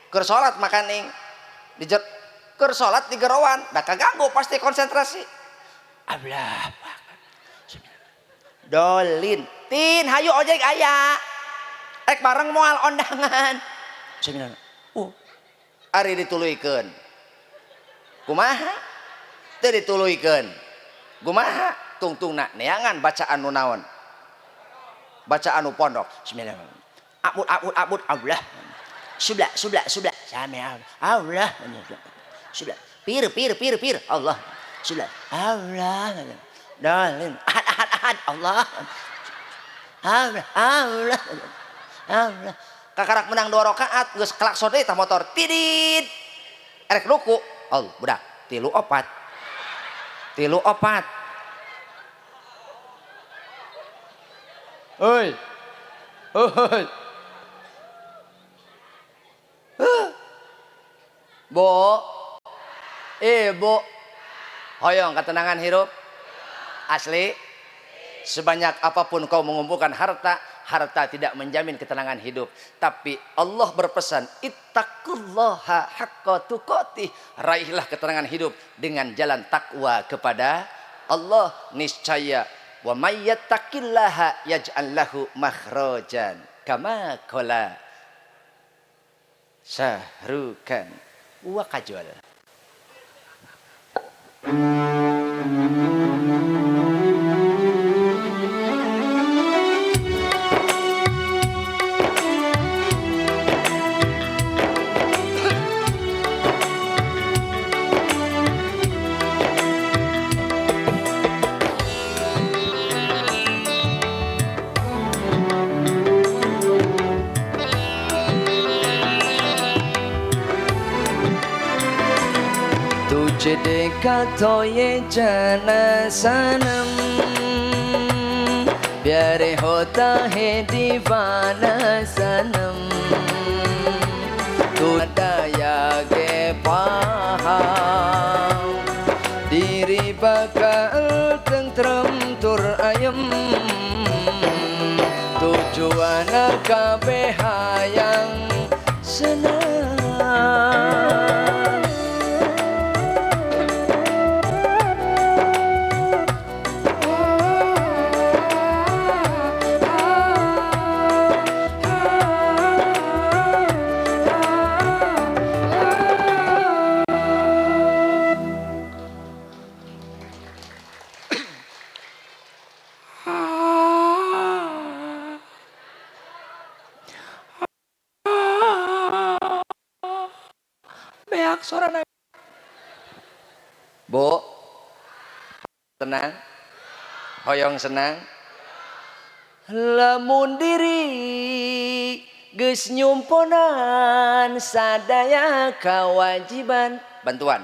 Keur salat makaning. Keur salat di gerowan, da kaganggu pasti konsentrasi. Ablah. Dolin, tin hayu ojek aya. Rek bareng moal ondangan. Ari dituluykeun. Kumaha? Teu dituluykeun. Kumaha? Tungtungna neangan bacaan nu naon? Bacaan nu pondok. Bismillahirrahmanirrahim. Abud abud abud Allah. Sebelah sebelah sebelah. Sami Allah. Sebelah. Pir pir pir pir Allah. Sebelah. Allah. Dalin. Ahad ahad ahad Allah. Allah Allah. Allah. Kakarak menang 2 rakaat geus klakson deui tah motor. Tidit. Erek ruku. Allah budak 3 4. 3 4. Hoi. Hoi. Bo. Ibu. Hoyong ketenangan hirup. Asli. Sebanyak apapun kau mengumpulkan harta, harta tidak menjamin ketenangan hidup. Tapi Allah berpesan, ittaqullaha haqqa tuqatih. Raihlah ketenangan hidup dengan jalan takwa kepada Allah. Niscaya wa may yattaqillaha yaj'al lahu makhrajan. Kama qala Sahrukan wa kajol. तुझे देखा तो ये जाना सनम, प्यारे होता है दीवाना सनम। तू दया के paham diri bakal tentrem tur ayem, tujuan kabeh hayang senang. Enak sorana. Bu, tenang, hoyong senang. Lamun diri geus nyumponan sadaya kewajiban. Bantuan.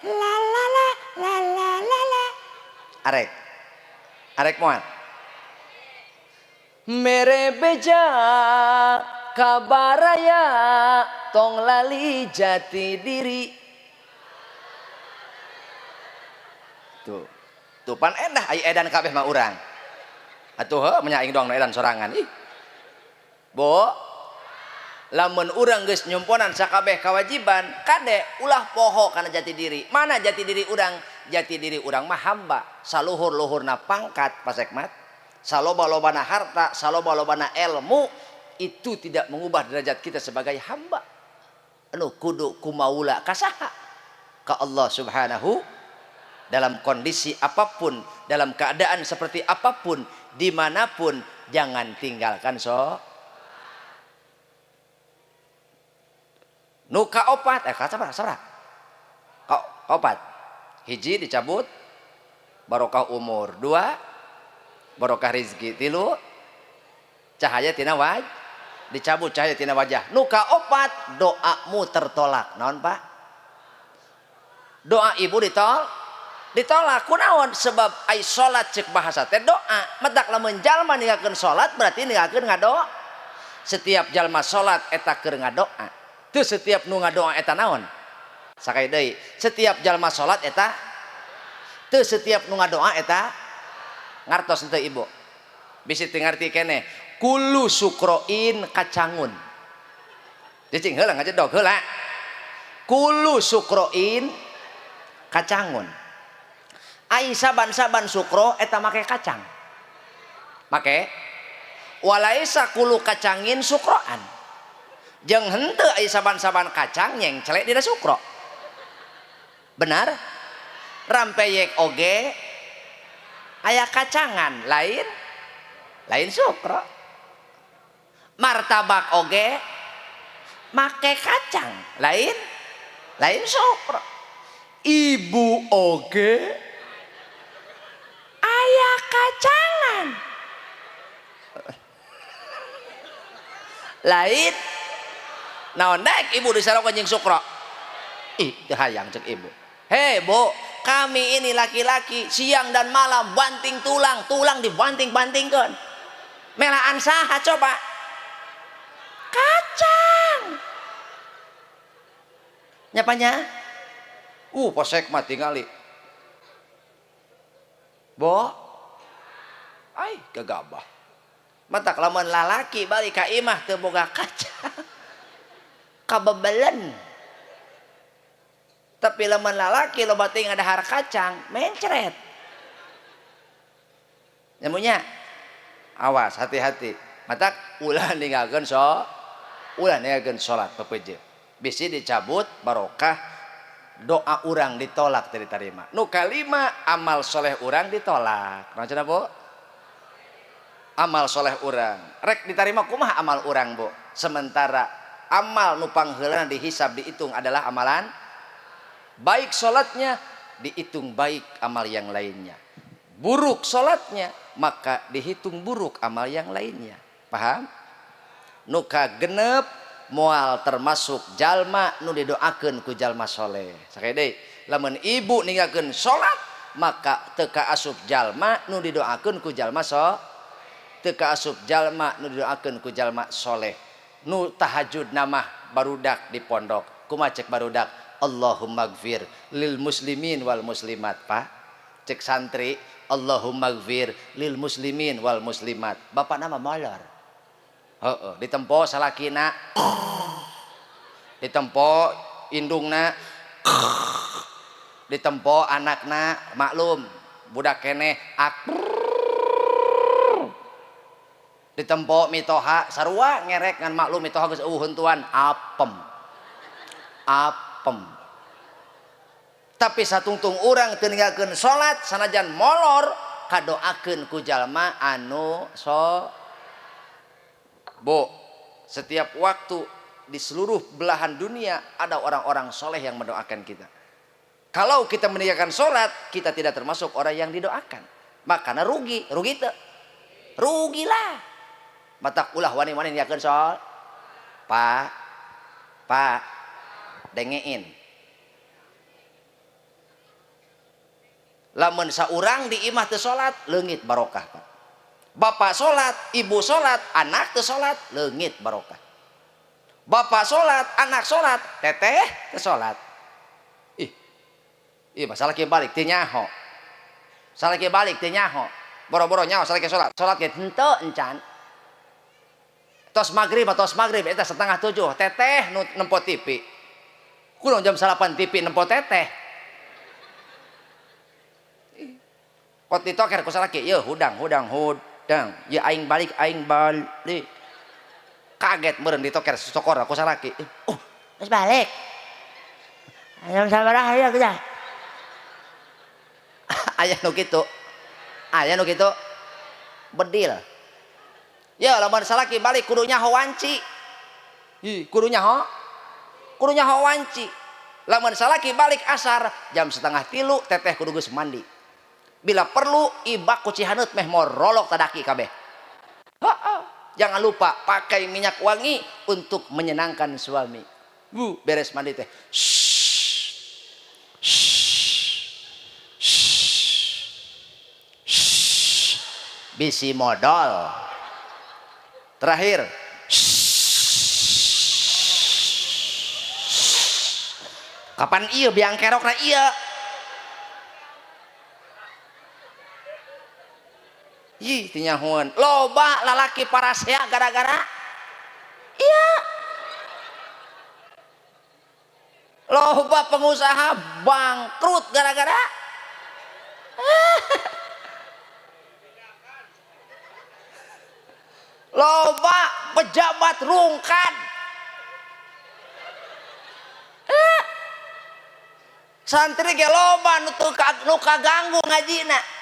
La la la la la la la. Arek. Arek moal. Mere beja kabaraya tong lali jati diri. Tuh. Tuh pan endah ai edan kabeh mah urang. Atuh heuh nya aing doang nu edan sorangan ih. Bu, lamun urang geus nyumponan sakabeh kewajiban, kade ulah poho kana jati diri. Mana jati diri urang? Jati diri urang mah hamba, saluhur-luhurna pangkat pasekmat, saloba-lobana harta, saloba-lobana ilmu, itu tidak mengubah derajat kita sebagai hamba. Anu kudu kumaula kasaha? Ka Allah Subhanahu. Dalam kondisi apapun, dalam keadaan seperti apapun, dimanapun, jangan tinggalkan so. Nu kaopat, sabaraha? Kaopat. Hiji dicabut barokah umur, dua barokah rezeki, tilu cahaya tina wajah, dicabut cahaya tina wajah. Nu kaopat doamu tertolak. Naon Pak? Doa ibu ditolak kunaon? Sebab ai salat cek bahasa teh doa. Matak lamun jalma ninggalkeun salat berarti ninggalkeun ngadoa. Setiap jalma salat eta keur ngadoa. Teu setiap nu ngadoa eta naon? Sakali deui, setiap jalma salat eta teu setiap nu ngadoa eta ngartos henteu ibu. Bisi teu ngarti keneh. Kullu sukroin kacangun. Cicing heula ngajedog heula. Kullu sukroin kacangun. Ai saban-saban sukro eta make kacang. Make walaisa kullu kacangin sukroan. Jeung henteu ai saban-saban kacang nyengcelek dina sukro. Benar? Rampeyek oge aya kacangan, lain lain sukro. Martabak oge make kacang, lain lain sukro. Ibu oge aya kacangan, lain naon daek ibu disarokan jeung sukro. Ih, teu hayang cek ibu. Hei bu, kami ini laki-laki siang dan malam banting tulang, tulang dibanting-bantingkeun. Melaan saha coba? Kacang. Nyapanya? Posek mah tingali. Bo, ai gegabah. Matak lamun lalaki balik ka imah teu boga kacang. Kabebelen. Tapi lamun lalaki loba teuing ngadahar kacang, mencret. Nyamunya? Awas, hati-hati. Matak ulah ninggalkeun so, ulah ninggalkeun salat pepeje. Bisi dicabut barokah doa urang ditolak teu diterima. Nu kalima amal soleh urang ditolak. Naon cenah Bu? Amal soleh urang rek diterima kumaha amal urang Bu? Sementara amal nu pangheulana dihisab dihitung adalah amalan baik salatnya dihitung baik amal yang lainnya. Buruk salatnya maka dihitung buruk amal yang lainnya. Paham? Nu kagenep moal termasuk jalma nu didoakeun ku jalma soleh. Sakali deui, lamun ibu ninggalkeun salat maka teu kaasup jalma nu didoakeun ku jalma so, teu kaasup jalma nu didoakeun ku jalma soleh. Nu tahajud namah barudak di pondok. Kumaha cek barudak? Allahumma gfir lil muslimin wal muslimat. Pak, cek santri Allahumma gfir lil muslimin wal muslimat. Bapak nama molor. Heeh, ditempo salakina, ditempo indungna, ditempo anakna, maklum budak keneh ditempo mitoha sarua ngerek ngan maklum mitoha geus eueuh huntuan apem. Apem. Tapi satungtung urang teu ninggalkeun salat sanajan molor kadoakeun ku jalma anu so. Bu, setiap waktu Di seluruh belahan dunia ada orang-orang soleh yang mendoakan kita. Kalau kita meninggalkan sholat, kita tidak termasuk orang yang didoakan. Makanya rugi, rugi teu? Rugilah. Matak ulah wani-wani ninggalkeun sholat. Pak, Pak, dengein. Lamun saurang di imah teu salat, leungit barokah, Pak. Bapak salat, ibu salat, anak teu salat, leungit barokah. Bapak salat, anak salat, teteh teu salat. Ih. Ih, masalah kieu balik teu nyaho. Salah kieu balik teu nyaho. Boro-boro nyaho salah kieu salat. Salat ge henteu encan. Tos magrib tos magrib eta 6:30, teteh nu nempo TV. Kunaon jam 9 TV nempo teteh. Kot ditoker ku salaki, yeuh hudang hudang hudang, ye aing balik aing balik. Kaget meureun ditoker sokor ku salaki. Oh, geus balik. Jam sabaraha ya kita? Aya nu kitu. Aya nu kitu. Bedil. Ya lamun salaki balik kudu nyaho wanci. Ih, kudu nyaho. Kudu nyaho wanci. Lamun salaki balik asar jam 2:30 teteh kudu geus mandi. Bila perlu ibak ku cihaneut meh morolok tadaki kabeh. Heeh. Jangan lupa pakai minyak wangi untuk menyenangkan suami. Bu, beres mandi teh. Bisi modal. Terakhir. Kapan ieu biang kerokna ieu? Ih, tinyahuan. Loba lalaki parasea gara-gara iya. Loba pengusaha bangkrut gara-gara loba pejabat rungkad. Santri ge loba nu teu nu kaganggu ngajina.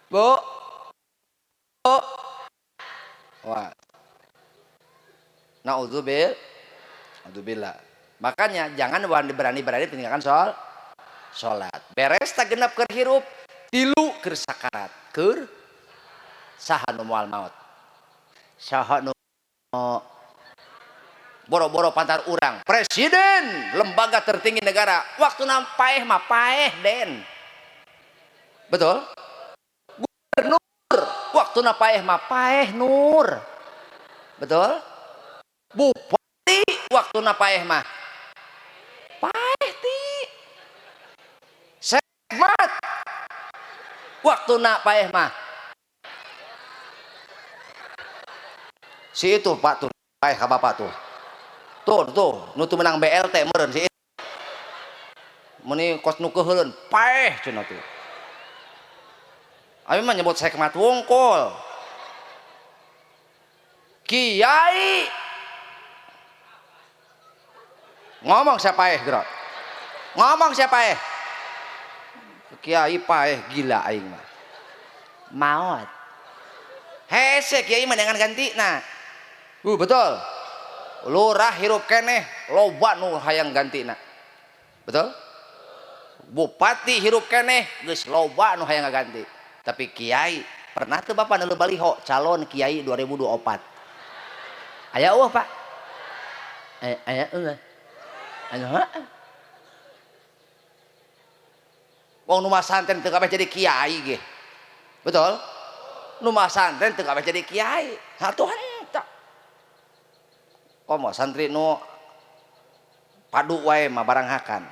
Bu, bu, wah, naudzubillah, naudzubillah. Makanya jangan berani-berani tinggalkan sholat. Beres tak genap keur hirup, tilu keur sakarat, keur saha nu moal maot, saha nu boro-boro pantar urang, presiden lembaga tertinggi negara, waktu paeh mah paeh den, betul? Gubernur waktu paeh mah paeh nur, betul? Bupati waktu paeh mah paeh ti, sekmat waktu paeh mah si itu pak tuh paeh ka bapak tuh tuh tuh nu teu menang BLT meureun si itu meuni kos nu keuheuleun paeh cenah tuh. Abi mah nyebut sekmat wungkul. Kiai ngomong siapa paeh geura? Ngomong siapa paeh? Kiai paeh gila aing mah. Maot. Hese kiai mah dengan gantina. Betul. Lurah hirup keneh loba nu hayang gantina. Betul? Bupati hirup keneh geus loba nu hayang ngaganti. Tapi kiai pernah tuh bapak nelu baliho calon kiai 2024. Aya eueuh Pak? Aya eueuh. Aya heeh. Wong nu masantren teu kabeh jadi kiai ge. Betul? Nu masantren teu kabeh jadi kiai. Hatuh henteu. Komo santri nu padu wae mah barang hakan.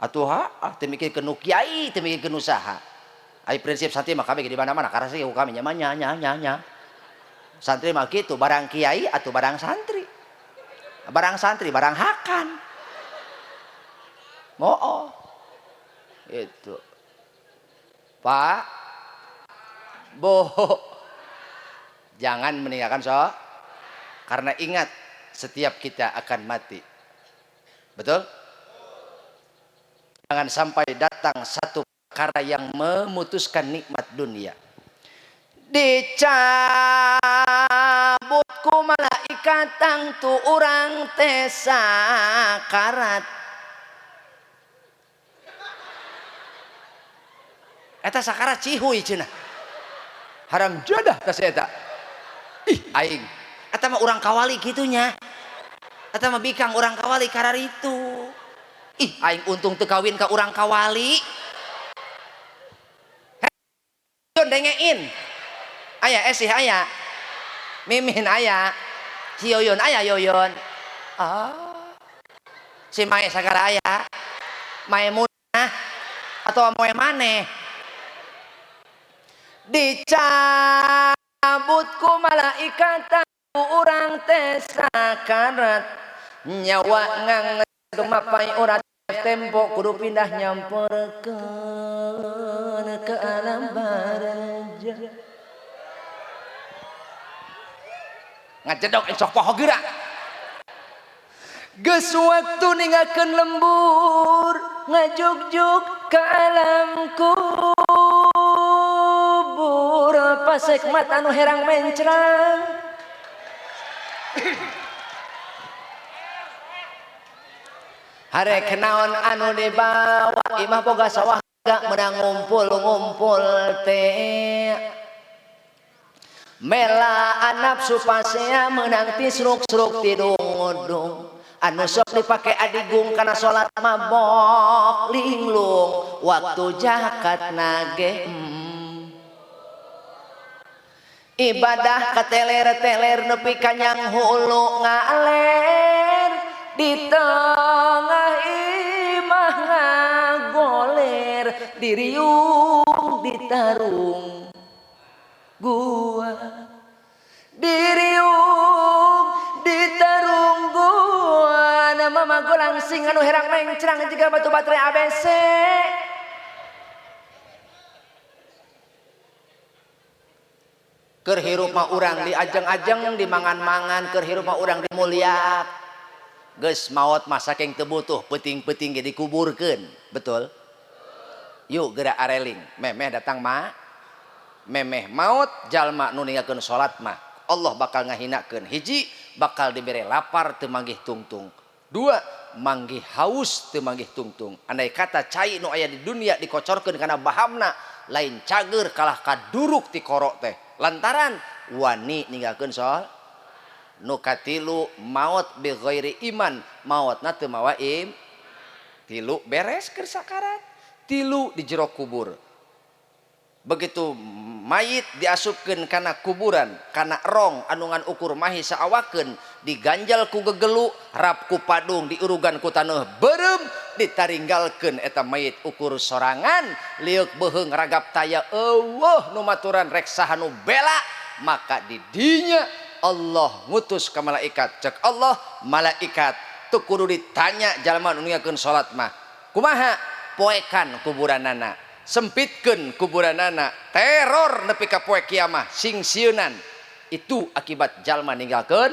Atuh ha, teu mikirkeun nu kiai, teu mikirkeun nu saha. Ai prinsip santri mah kami di mana-mana karena sih kami nya nya nya nya nya. Santri mah kitu, barang kiai atau barang santri. Barang santri, barang hakan. Moo. Itu. Pak, Bu, jangan meninggalkan sholat. Karena ingat, setiap kita akan mati. Betul? Jangan sampai datang satu perkara yang memutuskan nikmat dunia. Dicabut ku malaikat tangtu urang teh sakarat. Eta sakarat cihuy cenah. Haram jadah tas eta. Ih aing. Eta mah urang kawali kitunya. Eta mah bikang urang kawali kararitu. Ih aing untung teu kawin ka urang kawali. Hei, dengein. Aya esih aya. Mimin aya. Si Yoyon aya Yoyon. Ah. Si Mae sagala aya. Maemunah atau moe maneh. Dicabut ku malaikat urang teh sakarat. Nyawa ngang gemapai urat tempo kudu pindah nyamperkeun ke alam barzah. Ngajedok esok poho geura. Geus waktu ninggalkeun lembur ngajugjug ka alam kubur pasek mata anu herang mencrang. Harek naon anu dibawa imah boga sawah gak menang ngumpul-ngumpul teh. Mela nafsu pasea menang tisruk-sruk tidung-udung. Anu sok dipake adigung kana salat mabok linglung waktu jakat nage. Ibadah kateler-teler nepi ka nyang hulu ngaler di tengah imah ngagoler diriung ditarung gua diriung ditarung gua nama magolang sing anu herang mencrang jiga batu baterai ABC. Keur hirup mah urang diajeng-ajeng dimangan-mangan, keur hirup mah urang dimuliak. Geus maot mah saking teu butuh peuting-peuting ge dikuburkeun, betul? Yuk geura areling, memeh datang mah memeh maut jalma nu ninggalkeun salat mah Allah bakal ngahinakeun. Hiji bakal dibere lapar teu manggih tungtung, dua manggih haus teu manggih tungtung. Andai kata cai nu aya di dunia dikocorkeun kana bahamna lain cager kalah kaduruk ti korok teh lantaran wani ninggalkeun salat. Nu katilu maut bi ghairi iman, mautna teu mawa im. Tilu beres keur sakarat, tilu di jero kubur. Begitu mayit diasupkeun kana kuburan, kana rong anu ngan ukur mahi saawakeun, diganjal ku gegelu, rap ku padung, diurugan ku taneuh beureum, ditaringgalkeun eta mayit ukur sorangan, lieuk beuheung ragap taya eueuh nu maturan rek saha nu bela, maka di dinya Allah ngutus ka malaikat. Cek Allah, malaikat teu kudu ditanya jalma nu ninggalkeun salat mah. Kumaha? Poekan kuburanana, sempitkeun kuburanana, teror nepi ka poe kiamah sing sieunan. Itu akibat jalma ninggalkeun.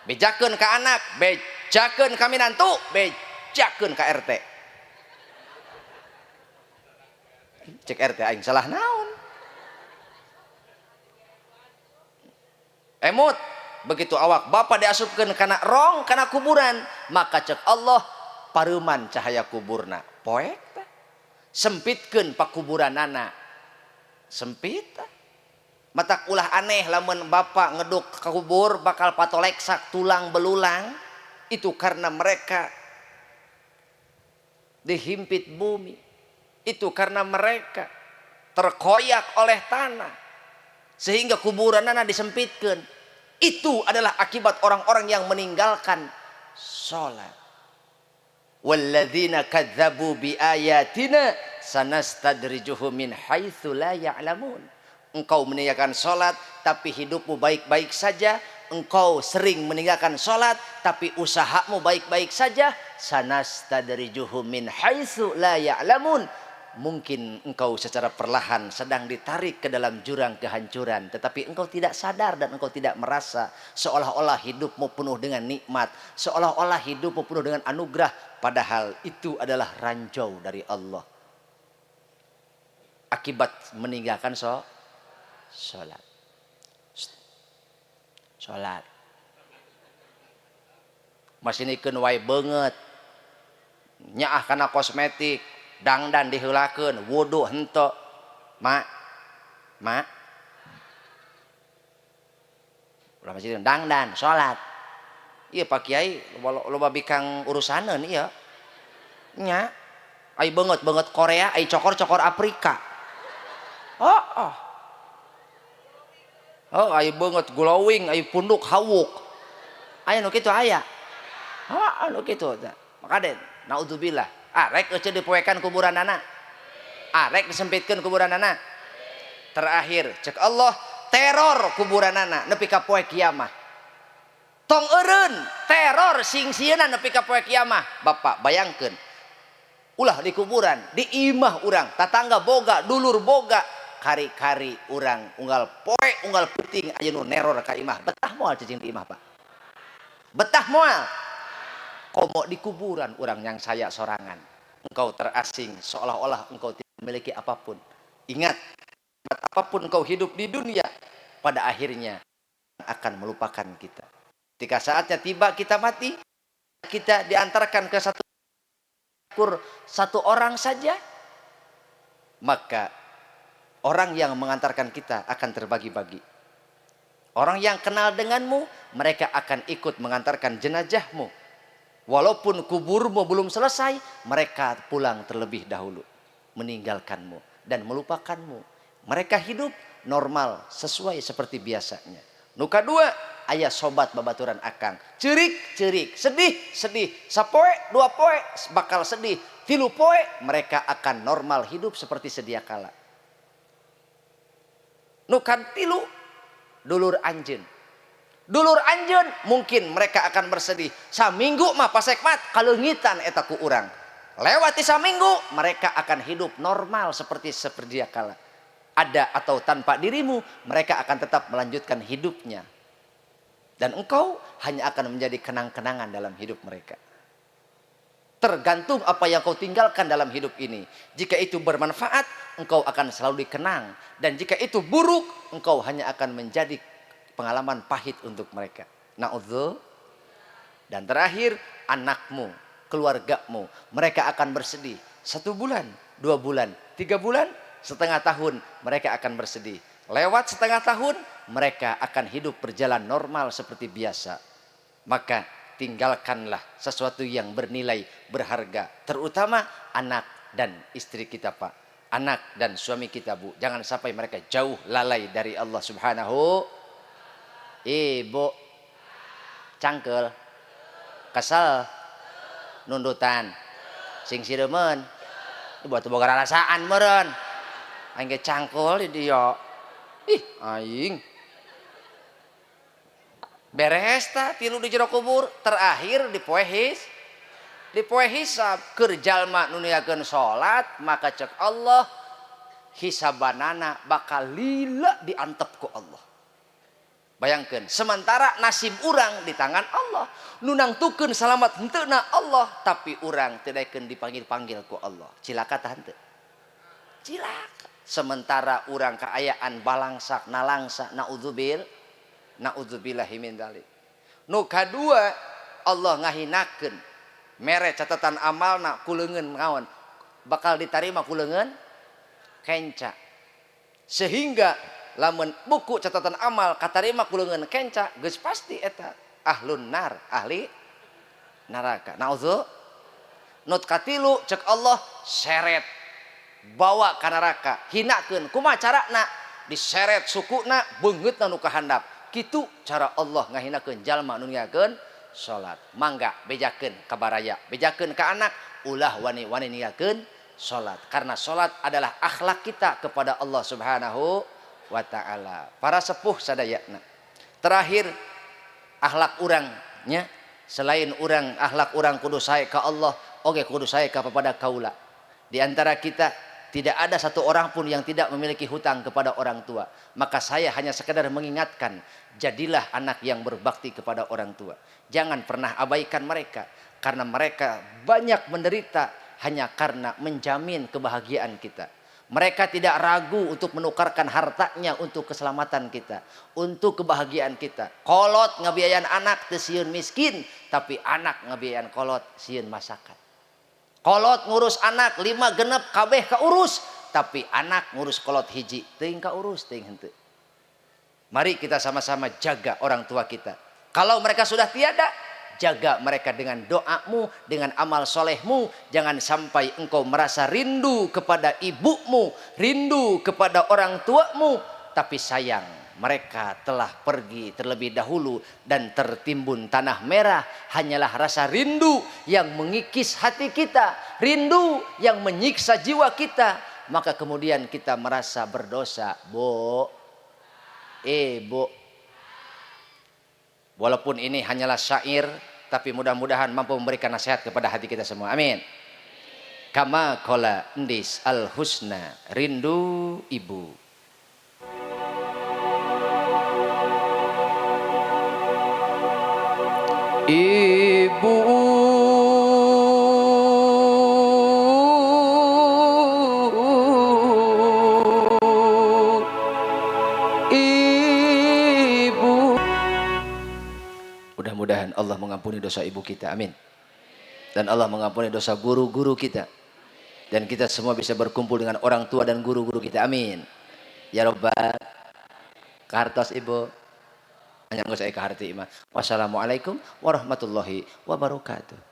Bejakeun ka anak, bejakeun ka minantu, bejakeun ka RT. Cek RT aing salah naon? Emut begitu awak bapak diasupkeun kana rong kana kuburan, maka cek Allah pareuman cahaya kuburna. Poek teh sempitkeun pakuburanana, sempit. Matak ulah aneh lamun bapak ngeduk ke kubur bakal patoleksak tulang belulang, itu karena mereka dihimpit bumi, itu karena mereka terkoyak oleh tanah sehingga kuburanana disempitkeun. Itu adalah akibat orang-orang yang meninggalkan sholat. Walladzina kadzabu biayatina sanastadrijuhum min haitsu la ya'lamun. Engkau meninggalkan sholat tapi hidupmu baik-baik saja. Engkau sering meninggalkan sholat tapi usahamu baik-baik saja. Sanastadrijuhum min haitsu la ya'lamun. Mungkin engkau secara perlahan sedang ditarik ke dalam jurang kehancuran, tetapi engkau tidak sadar dan engkau tidak merasa, seolah-olah hidupmu penuh dengan nikmat, seolah-olah hidupmu penuh dengan anugerah, padahal itu adalah ranjau dari Allah. Akibat meninggalkan Salat. Salat. Masinikeun wae beungeut. Nyaah kana kosmetik, dangdan diheulakeun, wudu henteu. Mak. Mak. Ulah masih dangdan, salat. Iya Pak Kiai, loba bikang urusaneun ieu. Nya. Ai beungeut beungeut Korea, ai cokor-cokor Afrika. Oh, oh. Oh, ai beungeut glowing, ai punduk hawuk. Aya nu kitu aya. Oh, nu kitu tah. Maka den, naudzubillah. Ah, rek euceun dipoekan kuburanana. Ah, rek disempitkeun kuburanana. Terakhir, cek Allah, teror kuburanana nepi ka poe kiamah. Tong eureun, teror sing sieuna nepi ka poe kiamah. Bapak bayangkeun. Ulah di kuburan, di imah urang, tatangga boga, dulur boga, kari-kari urang unggal poe unggal peuting aya nu neror ka imah. Betah moal cicing di imah, Pak? Betah moal? Komo di kuburan urang yang saya sorangan. Engkau terasing seolah-olah engkau tidak memiliki apapun. Ingat, apapun engkau hidup di dunia, pada akhirnya akan melupakan kita. Ketika saatnya tiba kita mati, kita diantarkan ke satu kur satu orang saja, maka orang yang mengantarkan kita akan terbagi-bagi. Orang yang kenal denganmu, mereka akan ikut mengantarkan jenazahmu. Walaupun kuburmu belum selesai, mereka pulang terlebih dahulu, meninggalkanmu dan melupakanmu. Mereka hidup normal sesuai seperti biasanya. Nu kadua, aya sobat babaturan akang. Cerik, cerik, sedih, sedih. Sapoe, dua poe bakal sedih. Tilu poe mereka akan normal hidup seperti sedia kala. Nu katilu, dulur anjeun. Dulur anjeun mungkin mereka akan bersedih. Saminggu mah pasekmat kaleungitan eta ku urang. Lewati saminggu mereka akan hidup normal seperti sedia kala. Ada atau tanpa dirimu, mereka akan tetap melanjutkan hidupnya. Dan engkau hanya akan menjadi kenang-kenangan dalam hidup mereka. Tergantung apa yang kau tinggalkan dalam hidup ini. Jika itu bermanfaat, engkau akan selalu dikenang. Dan jika itu buruk, engkau hanya akan menjadi pengalaman pahit untuk mereka. Na'udzu. Dan terakhir, anakmu, keluargamu, mereka akan bersedih. 1 bulan, 2 bulan, 3 bulan, setengah tahun mereka akan bersedih. Lewat setengah tahun, mereka akan hidup berjalan normal seperti biasa. Maka tinggalkanlah sesuatu yang bernilai, berharga, terutama anak dan istri kita, Pak. Anak dan suami kita, Bu. Jangan sampai mereka jauh lalai dari Allah Subhanahu. Ibu cangkel, kesel, nundutan, sing siremen, ibu atuh boga rarasaan meureun. Aing ge cangkul di dieu. Ih, aing. Beres ta tilu di jero kubur, terakhir di poe his. Di poe hisab keur jalma nu niakeun salat, maka cek Allah hisabanana bakal lila diantep ku Allah. Bayangkeun, sementara nasib urang di tangan Allah, nu nangtukeun salamat henteuna Allah, tapi urang teu daekeun dipanggil-panggil ku Allah. Cilaka tah henteu? Cilaka. Sementara urang kaayaan balangsak nalangsa, naudzubil, naudzubillahi min dzalik. Nu kadua, Allah ngahinakeun mere catatan amalna ku leungeun naon, bakal ditarima ku leungeun kenca. Sehingga lamun buku catatan amal katarima ku leungeun kenca, geus pasti eta ahlun nar, ahli neraka. Naudzu. Nu katilu, cek Allah seret bawa ka neraka, hinakeun. Kumaha carana? Diseret sukuna, beungeutna nu kahandap. Kitu cara Allah ngahinakeun jalma nu ninggalkeun salat. Mangga bejakeun ka baraya, bejakeun ka anak, ulah wani-wani ninggalkeun salat. Karena salat adalah akhlak kita kepada Allah Subhanahu wa taala. Para sepuh sadayana. Terakhir, akhlak urangnya, selain urang akhlak urang kudu sae ka Allah, oge kudu sae ka kepada kaula. Di antara kita tidak ada satu orang pun yang tidak memiliki hutang kepada orang tua. Maka saya hanya sekedar mengingatkan, jadilah anak yang berbakti kepada orang tua. Jangan pernah abaikan mereka, karena mereka banyak menderita hanya karena menjamin kebahagiaan kita. Mereka tidak ragu untuk menukarkan hartanya untuk keselamatan kita, untuk kebahagiaan kita. Kolot ngabiayaan anak teu sieun miskin, tapi anak ngabiayaan kolot sieun masakan. Kolot ngurus anak 5 genep kabeh kaurus, tapi anak ngurus kolot hiji teuing kaurus teuing henteu. Mari kita sama-sama jaga orang tua kita. Kalau mereka sudah tiada, jaga mereka dengan doamu, dengan amal solehmu. Jangan sampai engkau merasa rindu kepada ibumu, rindu kepada orang tuamu, tapi sayang mereka telah pergi terlebih dahulu dan tertimbun tanah merah. Hanyalah rasa rindu yang mengikis hati kita, rindu yang menyiksa jiwa kita. Maka kemudian kita merasa berdosa. Bo, bo. Walaupun ini hanyalah syair, tapi mudah-mudahan mampu memberikan nasihat kepada hati kita semua. Amin. Kama kola endis al-husna, rindu ibu. Ibu ibu. Mudah-mudahan Allah mengampuni dosa ibu kita, amin. Dan Allah mengampuni dosa guru-guru kita. Dan kita semua bisa berkumpul dengan orang tua dan guru-guru kita, amin. Ya Rabbal kartos ibu. Hanya saya ke hati imah. Wassalamualaikum warahmatullahi wabarakatuh.